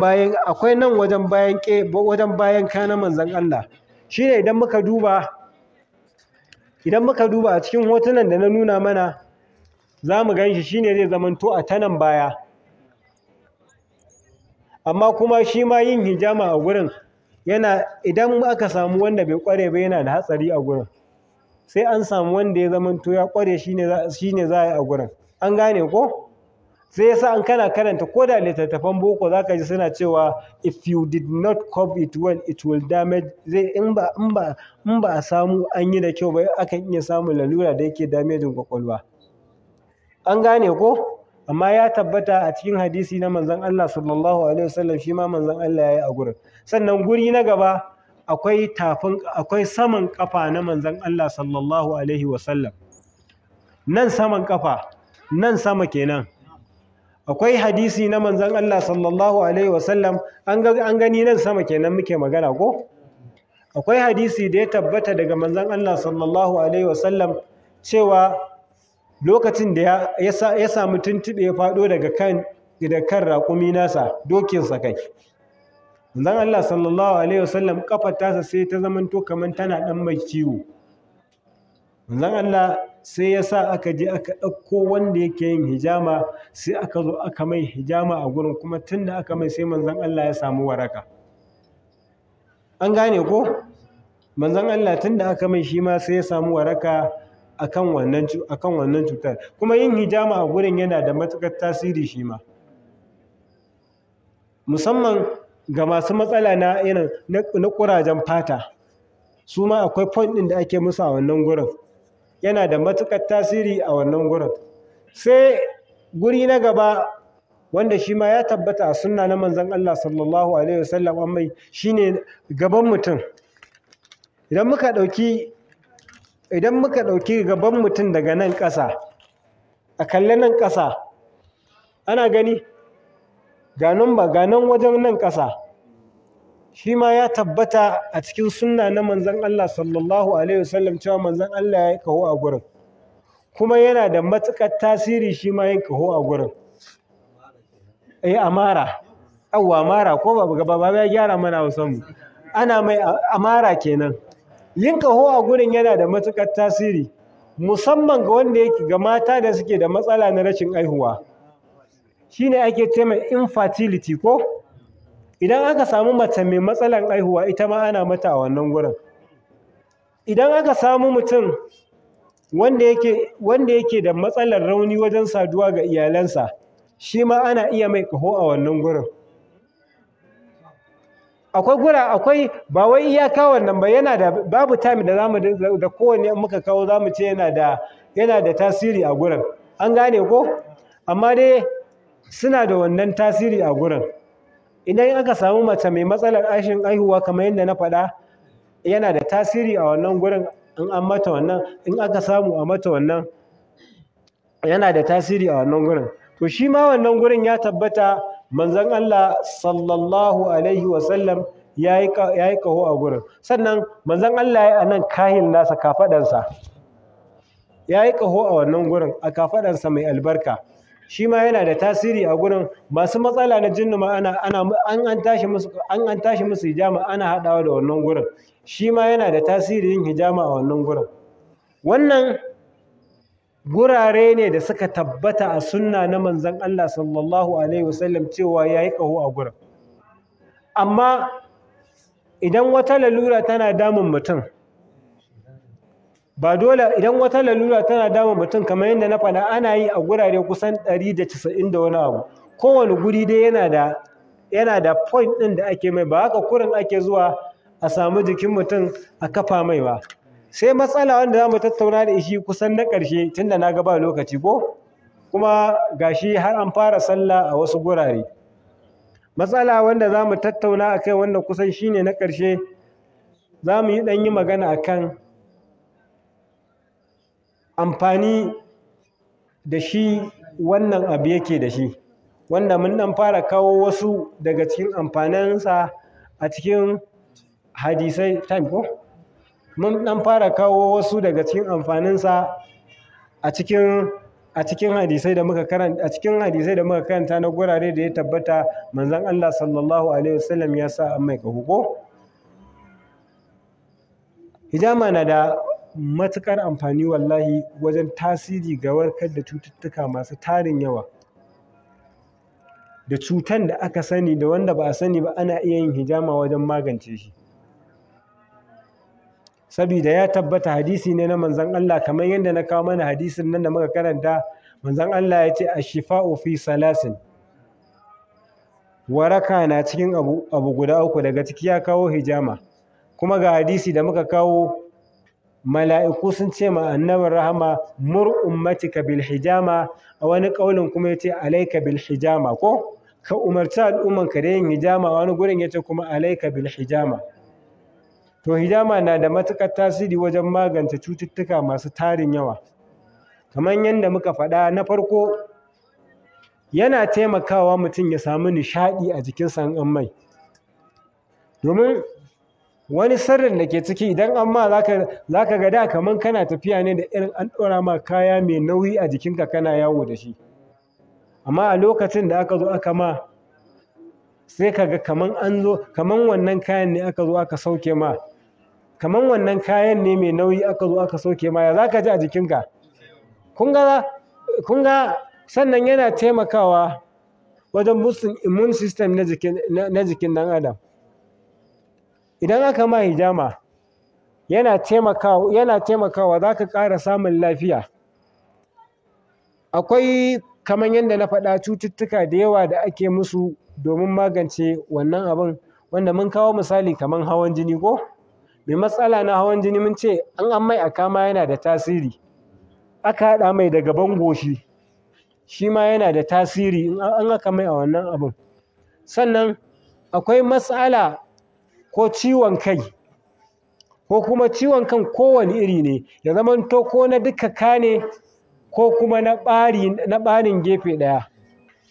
S1: wajen bayan kana manzon Allah. Shine idan muka duba a cikin hotunan da na nuna mana, za mu gan shi, shine zai zamanto a ta nan baya. Amma kuma shi ma yin hijama a gurin yana, idan aka samu wanda bai kware ba, yana da hatsari a gurin. Sai an samu wanda ya zamanto ya kware, shine za a yi a gurin. An gane ko? Sai yasa an kana karanta ko da littattafan boko, zaka ji suna cewa if you did not cover it well, it will damage. Zai in ba a samu an yi da kyau ba, akan iya samun lalura da yake damaging kwakwalwa. An gane ko? Amma ya tabbata a cikin hadisi na manzon Allah sallallahu alaihi wasallam, shi ma manzon Allah ya yi a gurin. Sannan guri na gaba, akwai tafin, akwai saman kafa na manzon Allah sallallahu alaihi wasallam. Nan saman kafa, nan sama kenan. Akwai hadisi na manzon Allah sallallahu alaihi wasallam. An gani, nan sama kenan muke magana ko? Akwai hadisi da ya tabbata daga manzon Allah sallallahu alaihi wasallam cewa lokacin da ya samu tuntuɓe, ya faɗo daga kan da kan raƙumi nasa, dokinsa kai, manzon Allah sallallahu alaihi wasallam kafar tasa sai ta zamanto kamar tana ɗan mai ciwo. Manzon Allah sai ya sa aka je aka ɗauko wanda yake yin hijama, sai aka zo aka mai hijama a gurin. Kuma tunda aka mai, sai manzon Allah ya samu waraka. An gane ko? Manzon Allah tunda aka mai, shi ma sai ya samu waraka akan wannan cutar. Kuma yin hijama a gurin yana da matukar tasiri shi ma, musamman ga masu matsala na irin na ƙurajen fata. Su ma akwai point ɗin da ake musu a wannan gurin, yana da matukar tasiri a wannan gurin. Sai guri na gaba wanda shi ma ya tabbata a sunna na manzon Allah sallallahu alaihi wasallam an mai, shine gaban mutum. Idan muka ɗauki gaban mutum daga nan ƙasa, a kalli nan ƙasa, ana gani, ga nan ba, ga nan wajen nan ƙasa, shi ma ya tabbata a cikin sunna na manzon Allah sallallahu alaihi wasallam cewa manzon Allah ya yi kaho a gurin, kuma yana da matuƙar tasiri shi ma yin kaho a gurin. Eh, amara, awwa, amara ko ba gaba ba ya gyara mana Hausan mu. Ana mai amara kenan. Yin kaho a gurin yana da matuƙar tasiri, musamman ga wanda yake, ga mata da suke da matsala na rashin aihuwa, shine ake ce mai infertility ko? Idan aka samu mace mai matsalan aihuwa, ita ma ana mata a wannan gurin. Idan aka samu mutum wanda yake da matsalar rauni wajen saduwa ga iyalansa, shi ma ana iya mai kaho a wannan gurin. Akwai gura, akwai, ba wai iyaka wannan ba. Yana da, babu time da zamu da kowanne in muka kawo zamu ce yana da tasiri a gurin. An gane ko? Amma dai suna da wannan tasiri a gurin. Idan aka samu mace mai matsalar rashin aihuwa, kamar yadda na faɗa, yana da tasiri a wannan gurin in an mata wannan. In aka samu a mata wannan, yana da tasiri a wannan gurin. To, shi ma wannan gurin ya tabbata manzon Allah sallallahu alaihi wasallam ya yi kaho a gurin. Sannan manzon Allah ya a nan kahil nasa, kafaɗansa, ya yi kaho a wannan gurin, a kafaɗansa mai albarka. Shi ma yana da tasiri a gurin. Masu matsala na jinnu ma ana ana an an tashi musu an an tashi musu hijama, ana haɗawa da wannan gurin. Shi ma yana da tasiri yin hijama a wannan gurin. Wannan gurare ne da suka tabbata a sunna na manzon Allah sallallahu alaihi wasallam cewa yayi kaho a gurin. Amma idan wata lalura tana damun mutum, ba dole. Idan wata lalura tana damun mutum, kamar yadda na faɗa, ana yi a gurare kusan 190 da wani abu. Kowane guri dai yana da point ɗin da ake mai. Ba haka kurin ake zuwa a samu jikin mutum a kafa mai ba. Sai matsala wanda za mu tattauna da shi kusan na ƙarshe, tunda na ga ba lokaci ko, kuma gashi har an fara sallah a wasu gurare. Matsala wanda za mu tattauna a kai, wanda kusan shine na ƙarshe, za mu yi ɗan yi magana a kan amfani da shi wannan abu yake da shi, wanda mun ɗan fara kawo wasu daga cikin amfaninsa a cikin hadisai. Time ko? Mun ɗan fara kawo wasu daga cikin amfaninsa a cikin hadisai da muka karanta, a cikin hadisai da muka karanta na gurare da ya tabbata manzon Allah sallallahu alaihi wasallam ya sa an mai kaho ko? Hijama na da matuƙar amfani wallahi wajen tasiri ga warkar da cututtuka masu tarin yawa. Da cutan da aka sani da wanda ba a sani ba, ana iya yin hijama wajen magance shi. Sabida ya tabbata hadisi ne na manzon Allah, kamar yadda na kawo mana hadisin nan da muka karanta, manzon Allah ya ce: "Ashifa'u fi salasin." Waraka na cikin abu guda uku, daga ciki ya kawo hijama. Kuma ga hadisi da muka kawo. Mala'iku sun ce ma annabin rahama, mur ummatika bil hijama. A wani ƙaunin kuma ya ce alaika bil hijama, ko ka umarci al'ummanka da yin hijama. A wani gurin ya ce kuma alaika bil hijama. To hijama na da matuƙar tasiri wajen magance cututtuka masu tarin yawa. Kamar yadda muka faɗa na farko, yana taimakawa mutum ya samu nishaɗi a jikinsa in an mai. Domin wani sirrin da ke ciki, idan an ma za ka ga da kamar kana tafiya ne da irin an ɗora ma kaya mai nauyi a jikinka kana yawo da shi. Amma a lokacin da aka zo aka ma, sai ka ga kaman an zo, kaman wannan kayan ne aka zo aka sauke ma, kaman wannan kayan ne mai nauyi aka zo aka sauke ma, ya za ka ji a jikinka? Kun ga sannan yana taimakawa wajen boosting immune system na jikin ɗan adam. Idan aka ma hijama, yana taimakawa za ka ƙara samun lafiya. Akwai kamar yadda na faɗa cututtuka da yawa da ake musu domin magance wannan abin, wanda mun kawo misali kamar hawan jini ko? Mai matsala na hawan jini mun ce an mai aka ma yana da tasiri. Aka haɗa mai da gaban goshi, shi ma yana da tasiri in an aka mai a wannan abin. Sannan akwai matsala ko ciwon kai, ko kuma ciwon kan kowane iri ne, ya zamanto ko na duka ka ne ko kuma na ɓarin gefe ɗaya.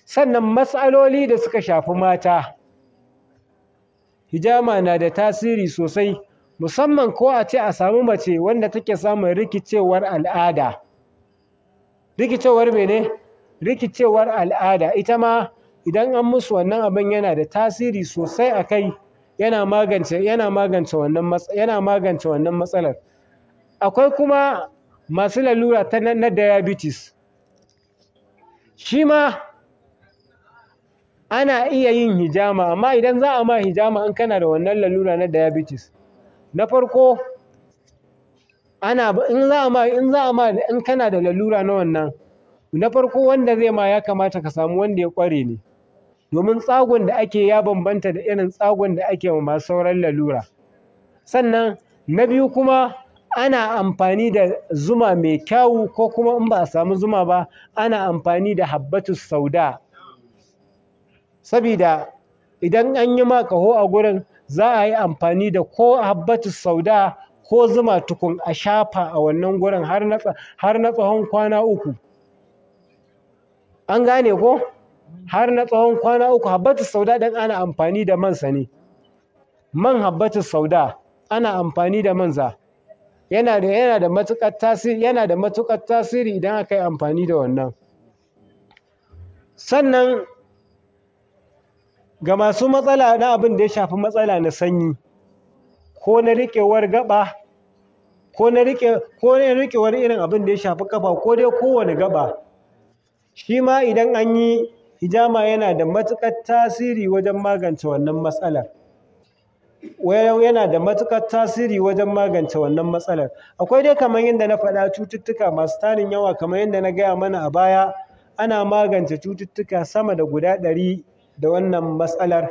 S1: Sannan matsaloli da suka shafi mata, hijama na da tasiri sosai, musamman ko a ce a samu mace wanda take samun rikicewar al'ada. Rikicewar mene? Rikicewar al'ada. Ita ma idan an musu wannan abin yana da tasiri sosai a kai, yana magance wannan matsalar. Akwai kuma masu lalura ta na diabetes. Shi ma ana iya yin hijama, amma idan za a ma hijama in kana da wannan lalura na diabetes, na farko in kana da lalura na wannan, na farko wanda zai ma ya kamata ka samu wanda ya ƙware ne, domin tsagon da ake ya bambanta da irin tsagon da ake wa masu sauran lalura. Sannan na biyu kuma ana amfani da zuma mai kyawu, ko kuma in ba a samu zuma ba ana amfani da habbatus sauda. Sabida idan an yi ma ƙaho a gurin, za a yi amfani da ko habbatus sauda ko zuma tukun a shafa a wannan gurin har na tsawon kwana 3. An gane ko? Har na tsawon kwana 3. Habbatus sauda ɗin ana amfani da mansa ne. Man habbatus sauda ana amfani da mansa. Yana da matuƙar tasiri, idan aka yi amfani da wannan. Sannan ga masu matsala na abin da ya shafi matsala na sanyi, ko na riƙewar gaba, ko na riƙewar irin abin da ya shafi ƙafa, ko dai kowane gaba, shi ma idan an yi hijama yana da matuƙar tasiri wajen magance wannan matsalar. Yana da matuƙar tasiri wajen magance wannan matsalar. Akwai dai kamar yadda na faɗa cututtuka masu tarin yawa, kamar yadda na gaya mana a baya, ana magance cututtuka sama da guda 100 da wannan matsalar.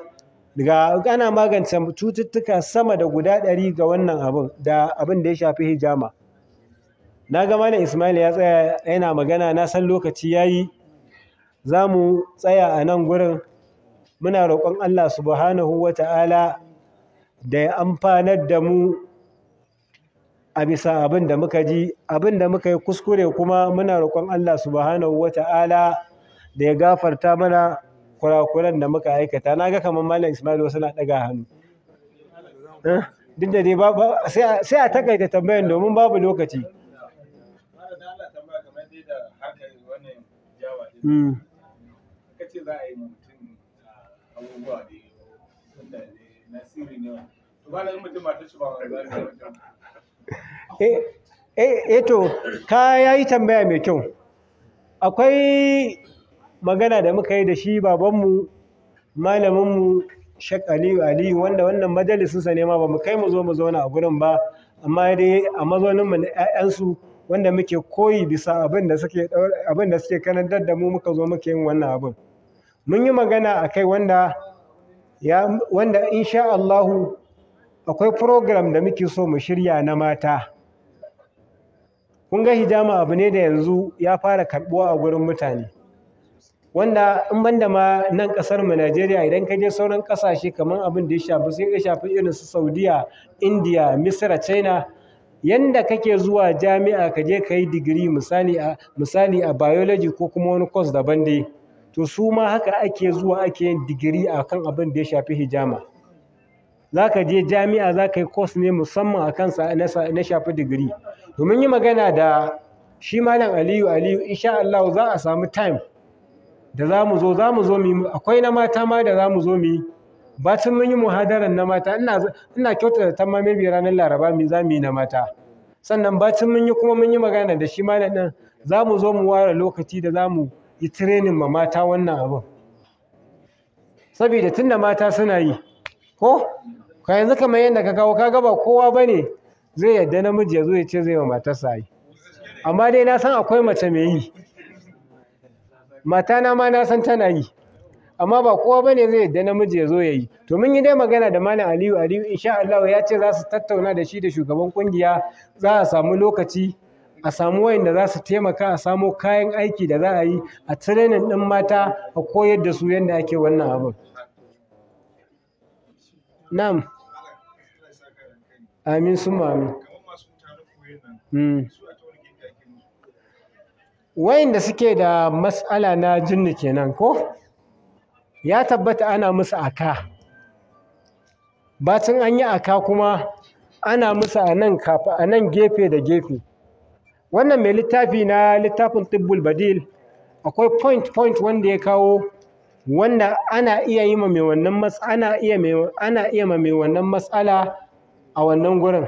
S1: Ana magance cututtuka sama da guda 100 ga wannan abin da abin da ya shafi hijama. Na ga Malam Ismail ya tsaya yana magana, na san lokaci yayi, za mu tsaya a nan gurin. Muna roƙon Allah subhanahu wa ta'ala da ya amfanar da mu a bisa abin da muka ji, abin da muka yi kuskure kuma muna roƙon Allah subhanahu wa ta'ala da ya gafarta mana kurakuran da muka aikata. Na ga kamar Malam Ismail wasu na ɗaga hannu. Duk da dai sai a takaita tambayan domin babu lokaci. To ka yayi tambaya mai kyau. Akwai magana da muka yi da shi babanmu, malaminmu Sheikh Aliyu Aliyu, wanda wannan majalisinsa ne ma ba mu kai mu zo mu zauna a gurin ba, amma dai a mazauninmu na 'ya'yansu wanda muke koyi bisa abin da suke karantar da mu, muka zo muke yin wannan abin. Mun yi magana a kai wanda insha Allahu akwai program da muke so mu shirya na mata. Kun ga hijama abu ne da yanzu ya fara karɓuwa a gurin mutane, wanda in banda ma nan ƙasar mu Najeriya, idan ka je sauran ƙasashe kamar abin da ya shafi sai ya shafi irin su Saudiya, India, Misra, China, yanda kake zuwa jami'a ka je ka yi digiri misali a biology ko kuma wani course daban dai, to su ma haka ake zuwa ake yin digiri a kan abin da ya shafi hijama. Za ka je jami'a za ka yi course ne musamman a kansa na shafi digiri. Domin yi magana da shi Malam Aliyu Aliyu, insha Allah za a samu time da za mu zo mu, akwai na mata ma da za mu zo mu yi. Bacin mun yi muhadaran na mata, ina kyautata ta ma maybe ranar Laraba mu za mu yi na mata. Sannan bacin mun yi kuma mun yi magana da shi malam ɗin, za mu zo mu ware lokaci da za mu yi training ma mata wannan abin, saboda tunda mata suna yi ko ka yanzu kamar yadda ka kawo, ka ga ba kowa bane zai yadda namiji ya zo ya ce zai wa matarsa yi. Amma dai na san akwai mace mai yi, matana ma na san tana yi, amma ba kowa bane zai yadda namiji ya zo ya yi. To mun yi dai magana da Malam Aliyu Aliyu, insha Allah ya ce za su tattauna da shi da shugaban kungiya, za a samu lokaci, a samu wayanda za su taimaka, a samo kayan aiki da za a yi a training din mata, a koyar da su yadda ake wannan abin. Na'am, amin summa amin. Wayanda suke da matsala na jinni kenan ko ya tabbata ana musu aka. Bacin an yi aka kuma ana musu a nan kafa, a nan gefe da gefe. Wannan mai littafi na littafin Tibbul Badil, akwai point point wanda ya kawo wanda ana iya yi ma mai wannan ana iya ma mai wannan matsala a wannan gurin.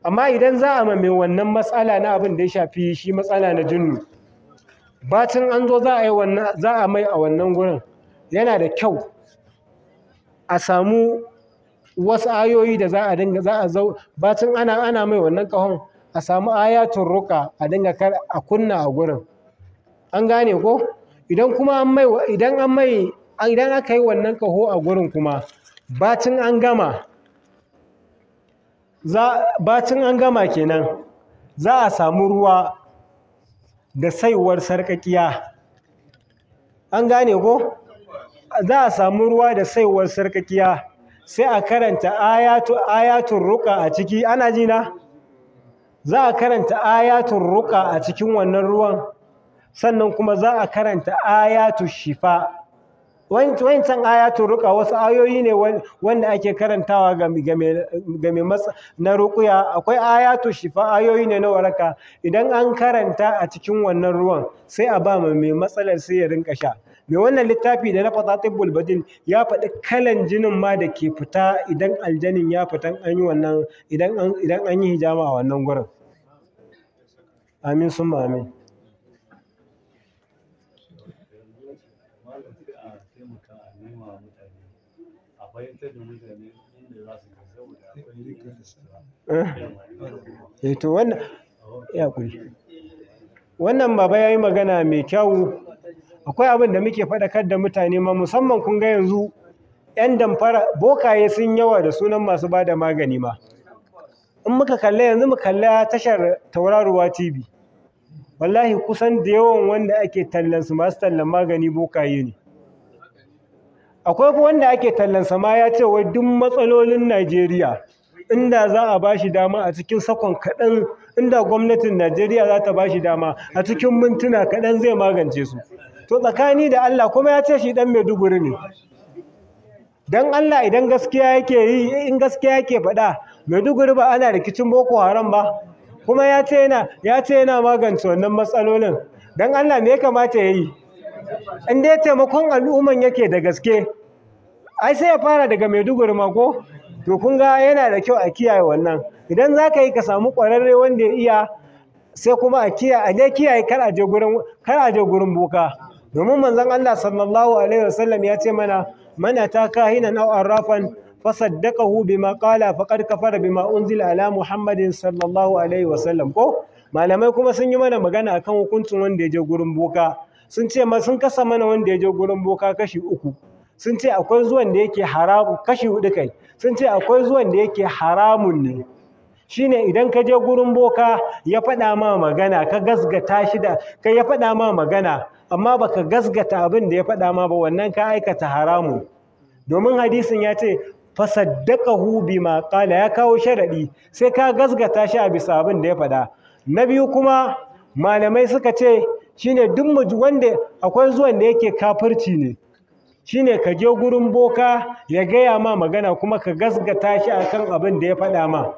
S1: Amma idan za a ma mai wannan matsala na abin da ya shafi shi matsala na jinnu, bacin an zo za a yi wannan, za a mai a wannan gurin, yana da kyau a samu wasu ayoyi da za a dinga za a zau bacin ana mai wannan ƙahon, a samu ayatul ruqa a dinga kar a kunna a gurin. An gane ko? Idan kuma an mai idan an mai idan aka yi wannan ƙaho a gurin kuma, bacin an gama kenan, za a samu ruwa da saiwar sarƙaƙiya. An gane ko? Za a samu ruwa da saiwar sarƙaƙiya, sai a karanta ayatul ruqa a ciki. Ana ji na? Za a karanta ayatul ruqa a cikin wannan ruwan, sannan kuma za a karanta ayatul shifa. Wancan ayatul ruqa wasu ayoyi ne wanda ake karantawa ga mai na ruqya. Akwai ayatul shifa, ayoyi ne na waraka. Idan an karanta a cikin wannan ruwan, sai a ba mai matsalar, sai ya rinka sha. Mai wannan littafi da na faɗa, Tibbul Badil, ya faɗi kalan jinin ma da ke fita idan aljanin ya fita an yi wannan idan an yi hijama a wannan gurin. Amin summa amin.
S2: Malam, sai a taimaka a nema wa mutane, a fahimtar da mutane inda za su ga, saboda akwai
S1: Eh, to wannan ya kuri wannan baba yayi magana mai kyau. Akwai abin da muke faɗakar da mutane ma, musamman kun ga yanzu 'yan damfara bokaye sun yawa da sunan masu ba da magani ma. In muka kalla yanzu, mu kalla tashar Tauraruwa TV, wallahi kusan da yawan wanda ake tallan su masu tallan magani bokaye ne. Akwai fa wanda ake tallan sa ma ya ce wai duk matsalolin Najeriya, inda za a bashi dama a cikin sakon kaɗan, inda gwamnatin Najeriya za ta bashi dama a cikin mintuna kaɗan zai magance su. To tsakani da Allah, kuma ya ce shi ɗan Maiduguri ne. Dan Allah, idan gaskiya yake yi, in gaskiya yake faɗa, Maiduguri ba ana rikicin Boko Haram ba? Kuma ya ce yana magance wannan matsalolin. Dan Allah, me ya kamata ya yi? In dai taimakon al'umman yake da gaske, ai sai ya fara daga Maiduguri ma ko? To kun ga yana da kyau a kiyaye wannan. Idan za ka yi, ka samu ƙwararre wanda ya iya, sai kuma a kiyaye, a dai kiyaye kar a je gurin boka. Domin Manzon Allah sallallahu alaihi wasallam ya ce mana: "Man ata kahinan aw arrafan fasaddaqahu bima qala faqad kafara bima unzila ala Muhammadin sallallahu alaihi wasallam." Ko malamai kuma sun yi mana magana akan hukuncin wanda ya je gurin boka. Sun ce ma sun kasa mana wanda ya je gurin boka kashi uku. Sun ce akwai zuwan da yake haramu, kashi hudu kai. Sun ce akwai zuwan da yake haramun ne. Shine idan ka je gurin boka ya faɗa ma magana ka gasgata shi da kai ya faɗa ma magana amma baka gasgata abin da ya faɗa ma ba, wannan ka aikata haramun. Domin hadisin ya ce fasaddaqahu bima qala, ya kawo sharadi sai ka gasgata shi a bisa abin da ya faɗa. Na biyu kuma malamai suka ce shine duk wanda akwai zuwan da yake kafirci ne, shine ka je gurin boka ya gaya ma magana kuma ka gasgata shi akan abin da ya faɗa ma.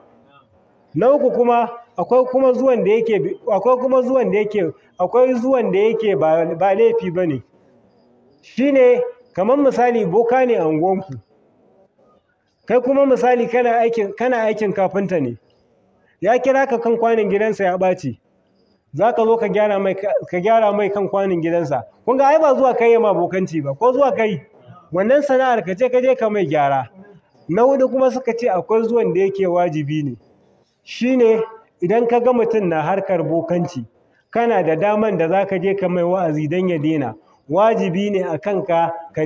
S1: Na uku kuma akwai kuma zuwan da yake akwai zuwan da yake ba laifi bane. Shine kamar misali boka ne a unguwanku, kai kuma misali kana aikin kafinta ne, ya kira ka kan kwanin gidansa ya ɓaci, za ka zo ka gyara mai kan kwanin gidansa. Kun ga ai ba zuwa kai ma bokanci ba, ko zuwa kai wannan sana'ar ka ce ka je ka mai gyara. Na hudu kuma suka ce akwai zuwan da yake wajibi ne, shine idan ka ga mutum na harkar bokanci kana da daman da za ka je ka mai wa'azi don ya daina. Wajibi ne a kanka ka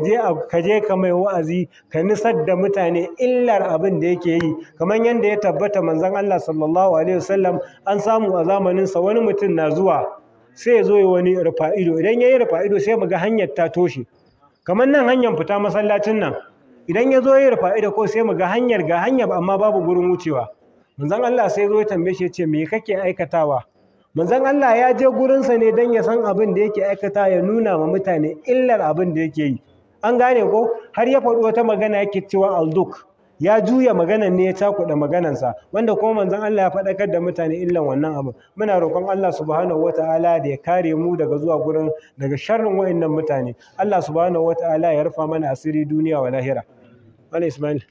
S1: je ka mai wa'azi, ka nisar da mutane illar abin da yake yi. Kamar yadda ya tabbata manzon Allah sallallahu alaihi wasallam an samu a zamaninsa wani mutum na zuwa sai ya zo yi wani rufa ido. Idan ya yi rufa ido sai mu ga hanyar ta toshe, kamar nan hanyar fita masallacin nan, idan ya zo yi rufa ido ko sai mu ga hanyar ga hanyar amma babu gurin wucewa. Manzon Allah sai zo ya tambaye shi ya ce me kake aikatawa? Manzon Allah ya je gurinsa ne don ya san abin da yake aikata, ya nuna wa mutane illar abin da yake yi. An gane ko? Har ya faɗi wata magana yake cewa alduk ya juya maganan ne ya cakuɗa maganansa, wanda kuma manzon Allah ya faɗakar da mutane illan wannan abin. Muna roƙon Allah subhanahu wataala da ya kare mu daga zuwa gurin daga sharrin wa'annan mutane. Allah subhanahu wataala ya rufa mana asiri duniya wa lahira. Malam Ismail.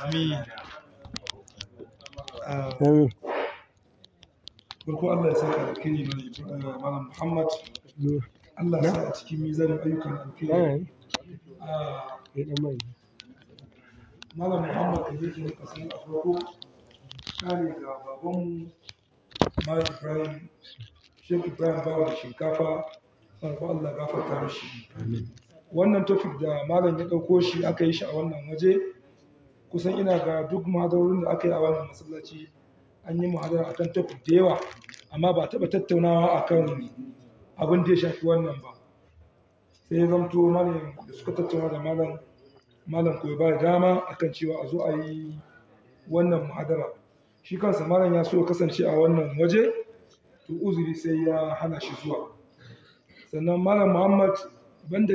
S3: Amin.
S1: Amin.
S3: Farko Allah ya saka alkhairi Malam Muhammad. Allah ya sa a cikin mizanin ayyukan alkhairi. Malam Muhammad da yake muka sanar a farko kare ga babanmu Malam Ibrahim, Sheikh Ibrahim Bawa da shinkafa, farko Allah gafarta mishi. Wannan topic da malam ya ɗauko shi aka yi shi a wannan waje, kusan ina ga duk muhadarorin da aka yi a wannan masallaci an yi muhadara akan topic da yawa, amma ba taɓa tattaunawa akan abin da ya shafi wannan ba. Sai ya zamto malam da suka tattauna da malam koyi ba da dama akan cewa a zo a yi wannan muhadara. Shi kansa malam ya so ya kasance a wannan waje, to uzuri sai ya hana shi zuwa. Sannan Malam Muhammad banda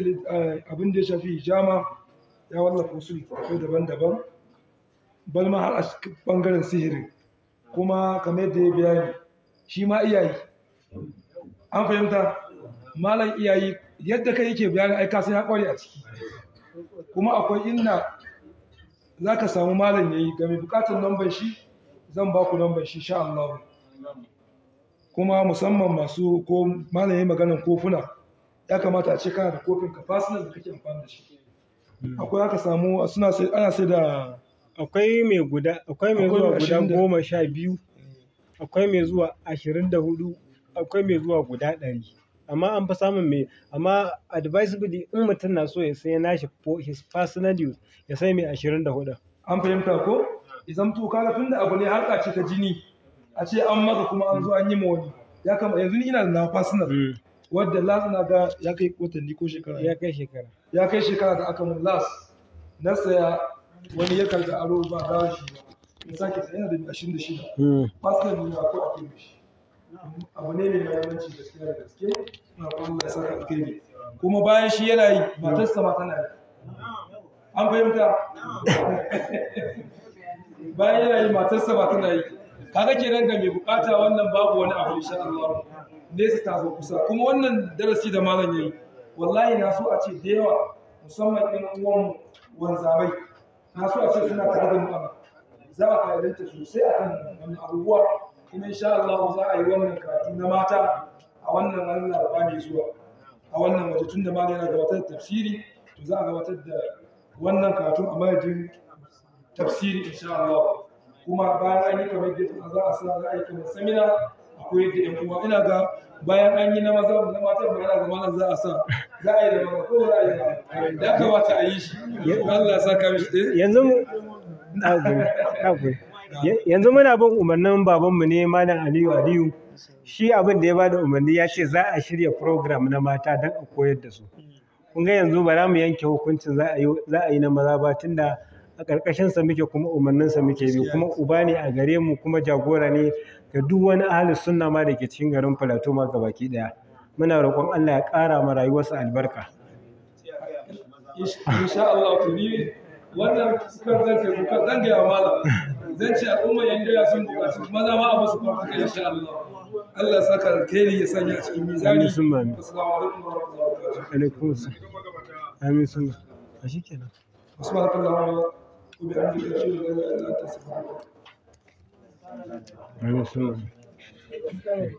S3: abin da ya shafi hijama ya wallafa wasu littattafai daban-daban, bal ma har a bangaren sihirin. Kuma kamar yadda ya bayani shi ma iyayi, an fahimta malam iyayi yadda kai yake bayani ai ka san ya kware a ciki. Kuma akwai inda zaka samu malam yayi, ga mai bukatar lambar shi zan ba ku lambar shi insha Allah. Kuma musamman masu ko malam yayi maganar kofuna, ya kamata a ce kana da kofin ka personal da kake amfani da shi. Akwai aka samu suna sai ana sai da
S1: akwai mai guda, akwai mai zuwa guda 12, akwai mai zuwa 24, akwai mai zuwa guda 100. Amma an fi samun mai, amma advisably in mutum na so ya sai nashi for his personal use ya sai mai 24.
S3: An fahimta ko? Idan to kaga tunda abu ne harka ce ta jini, a ce an maka kuma an zo an yi ma wani. Ya kama yanzu ni ina da na personal wadda last na ga ya kai watanni ko shekara.
S1: Ya kai shekara.
S3: Ya kai shekara da aka mun last na saya wani ya karɓi aro ba dawo shi ba. In sake saya yana da 26. Personal ne akwai a kai shi. Abu ne mai muhimmanci gaskiya da gaske. Ina roƙon Allah ya saka alkhairi. Kuma bayan shi yana yi, matarsa ma tana yi. An fahimta? Bayan yana yi, matarsa ma tana yi. Kaga kenan ga mai bukata wannan babu wani abu insha Allah. Nesa ta zo kusa. Kuma wannan darasi da malam yayi, wallahi na so a ce da yawa musamman ɗan uwan wanzamai, na so a ce suna tare da mu a nan. Za a fa'idanta sosai akan wannan abubuwa. Kuma insha Allah za a yi wannan karatu na mata a wannan ranar Laraba mai zuwa a wannan waje, tunda malam yana gabatar da tafsiri, to za a gabatar da wannan karatu a madadin tafsiri insha Allah. Kuma bayan an yi kamar yadda za a sa za a yi kamar samina, akwai da ƴan uwa ina ga bayan an yi na maza na mata ba ina ga malam za a sa za a yi da maza ko za a yi ba, ya kamata a yi shi. Allah ya saka mishi.
S1: Yanzu mu nagode. Yanzu muna bin umarnin babanmu ne, Malam Aliyu Aliyu. Shi abin da ya bada umarni, ya ce za a shirya program na mata don a koyar da su. Kun ga yanzu ba za mu yanke hukuncin za a yi na maza ba, tunda a ƙarƙashin sa muke kuma umarnin sa muke bi, kuma uba ne a gare mu, kuma jagora ne ga duk wani ahli sunna ma da ke cikin garin Plateau ma gabaki daya. Muna roƙon Allah ya ƙara ma rayuwarsa albarka.
S3: Insha Allah. To, ni wannan kan zan kai kuka, zan gaya malam, zan ce al'umma yan sun buƙaci maza ma a musu farko, insha Allah. Allah ya saka alkhairi, ya sanya a cikin mizani.
S1: Amin summa amin.
S3: Assalamu alaikum wa rahmatullahi wa barakatuh.
S1: Alaikum assalam. Amin summa. A shikenan.
S3: Subhanakallahumma wa bihamdika, ashhadu an la ilaha illa anta, astaghfiruka.
S1: Amin summa amin.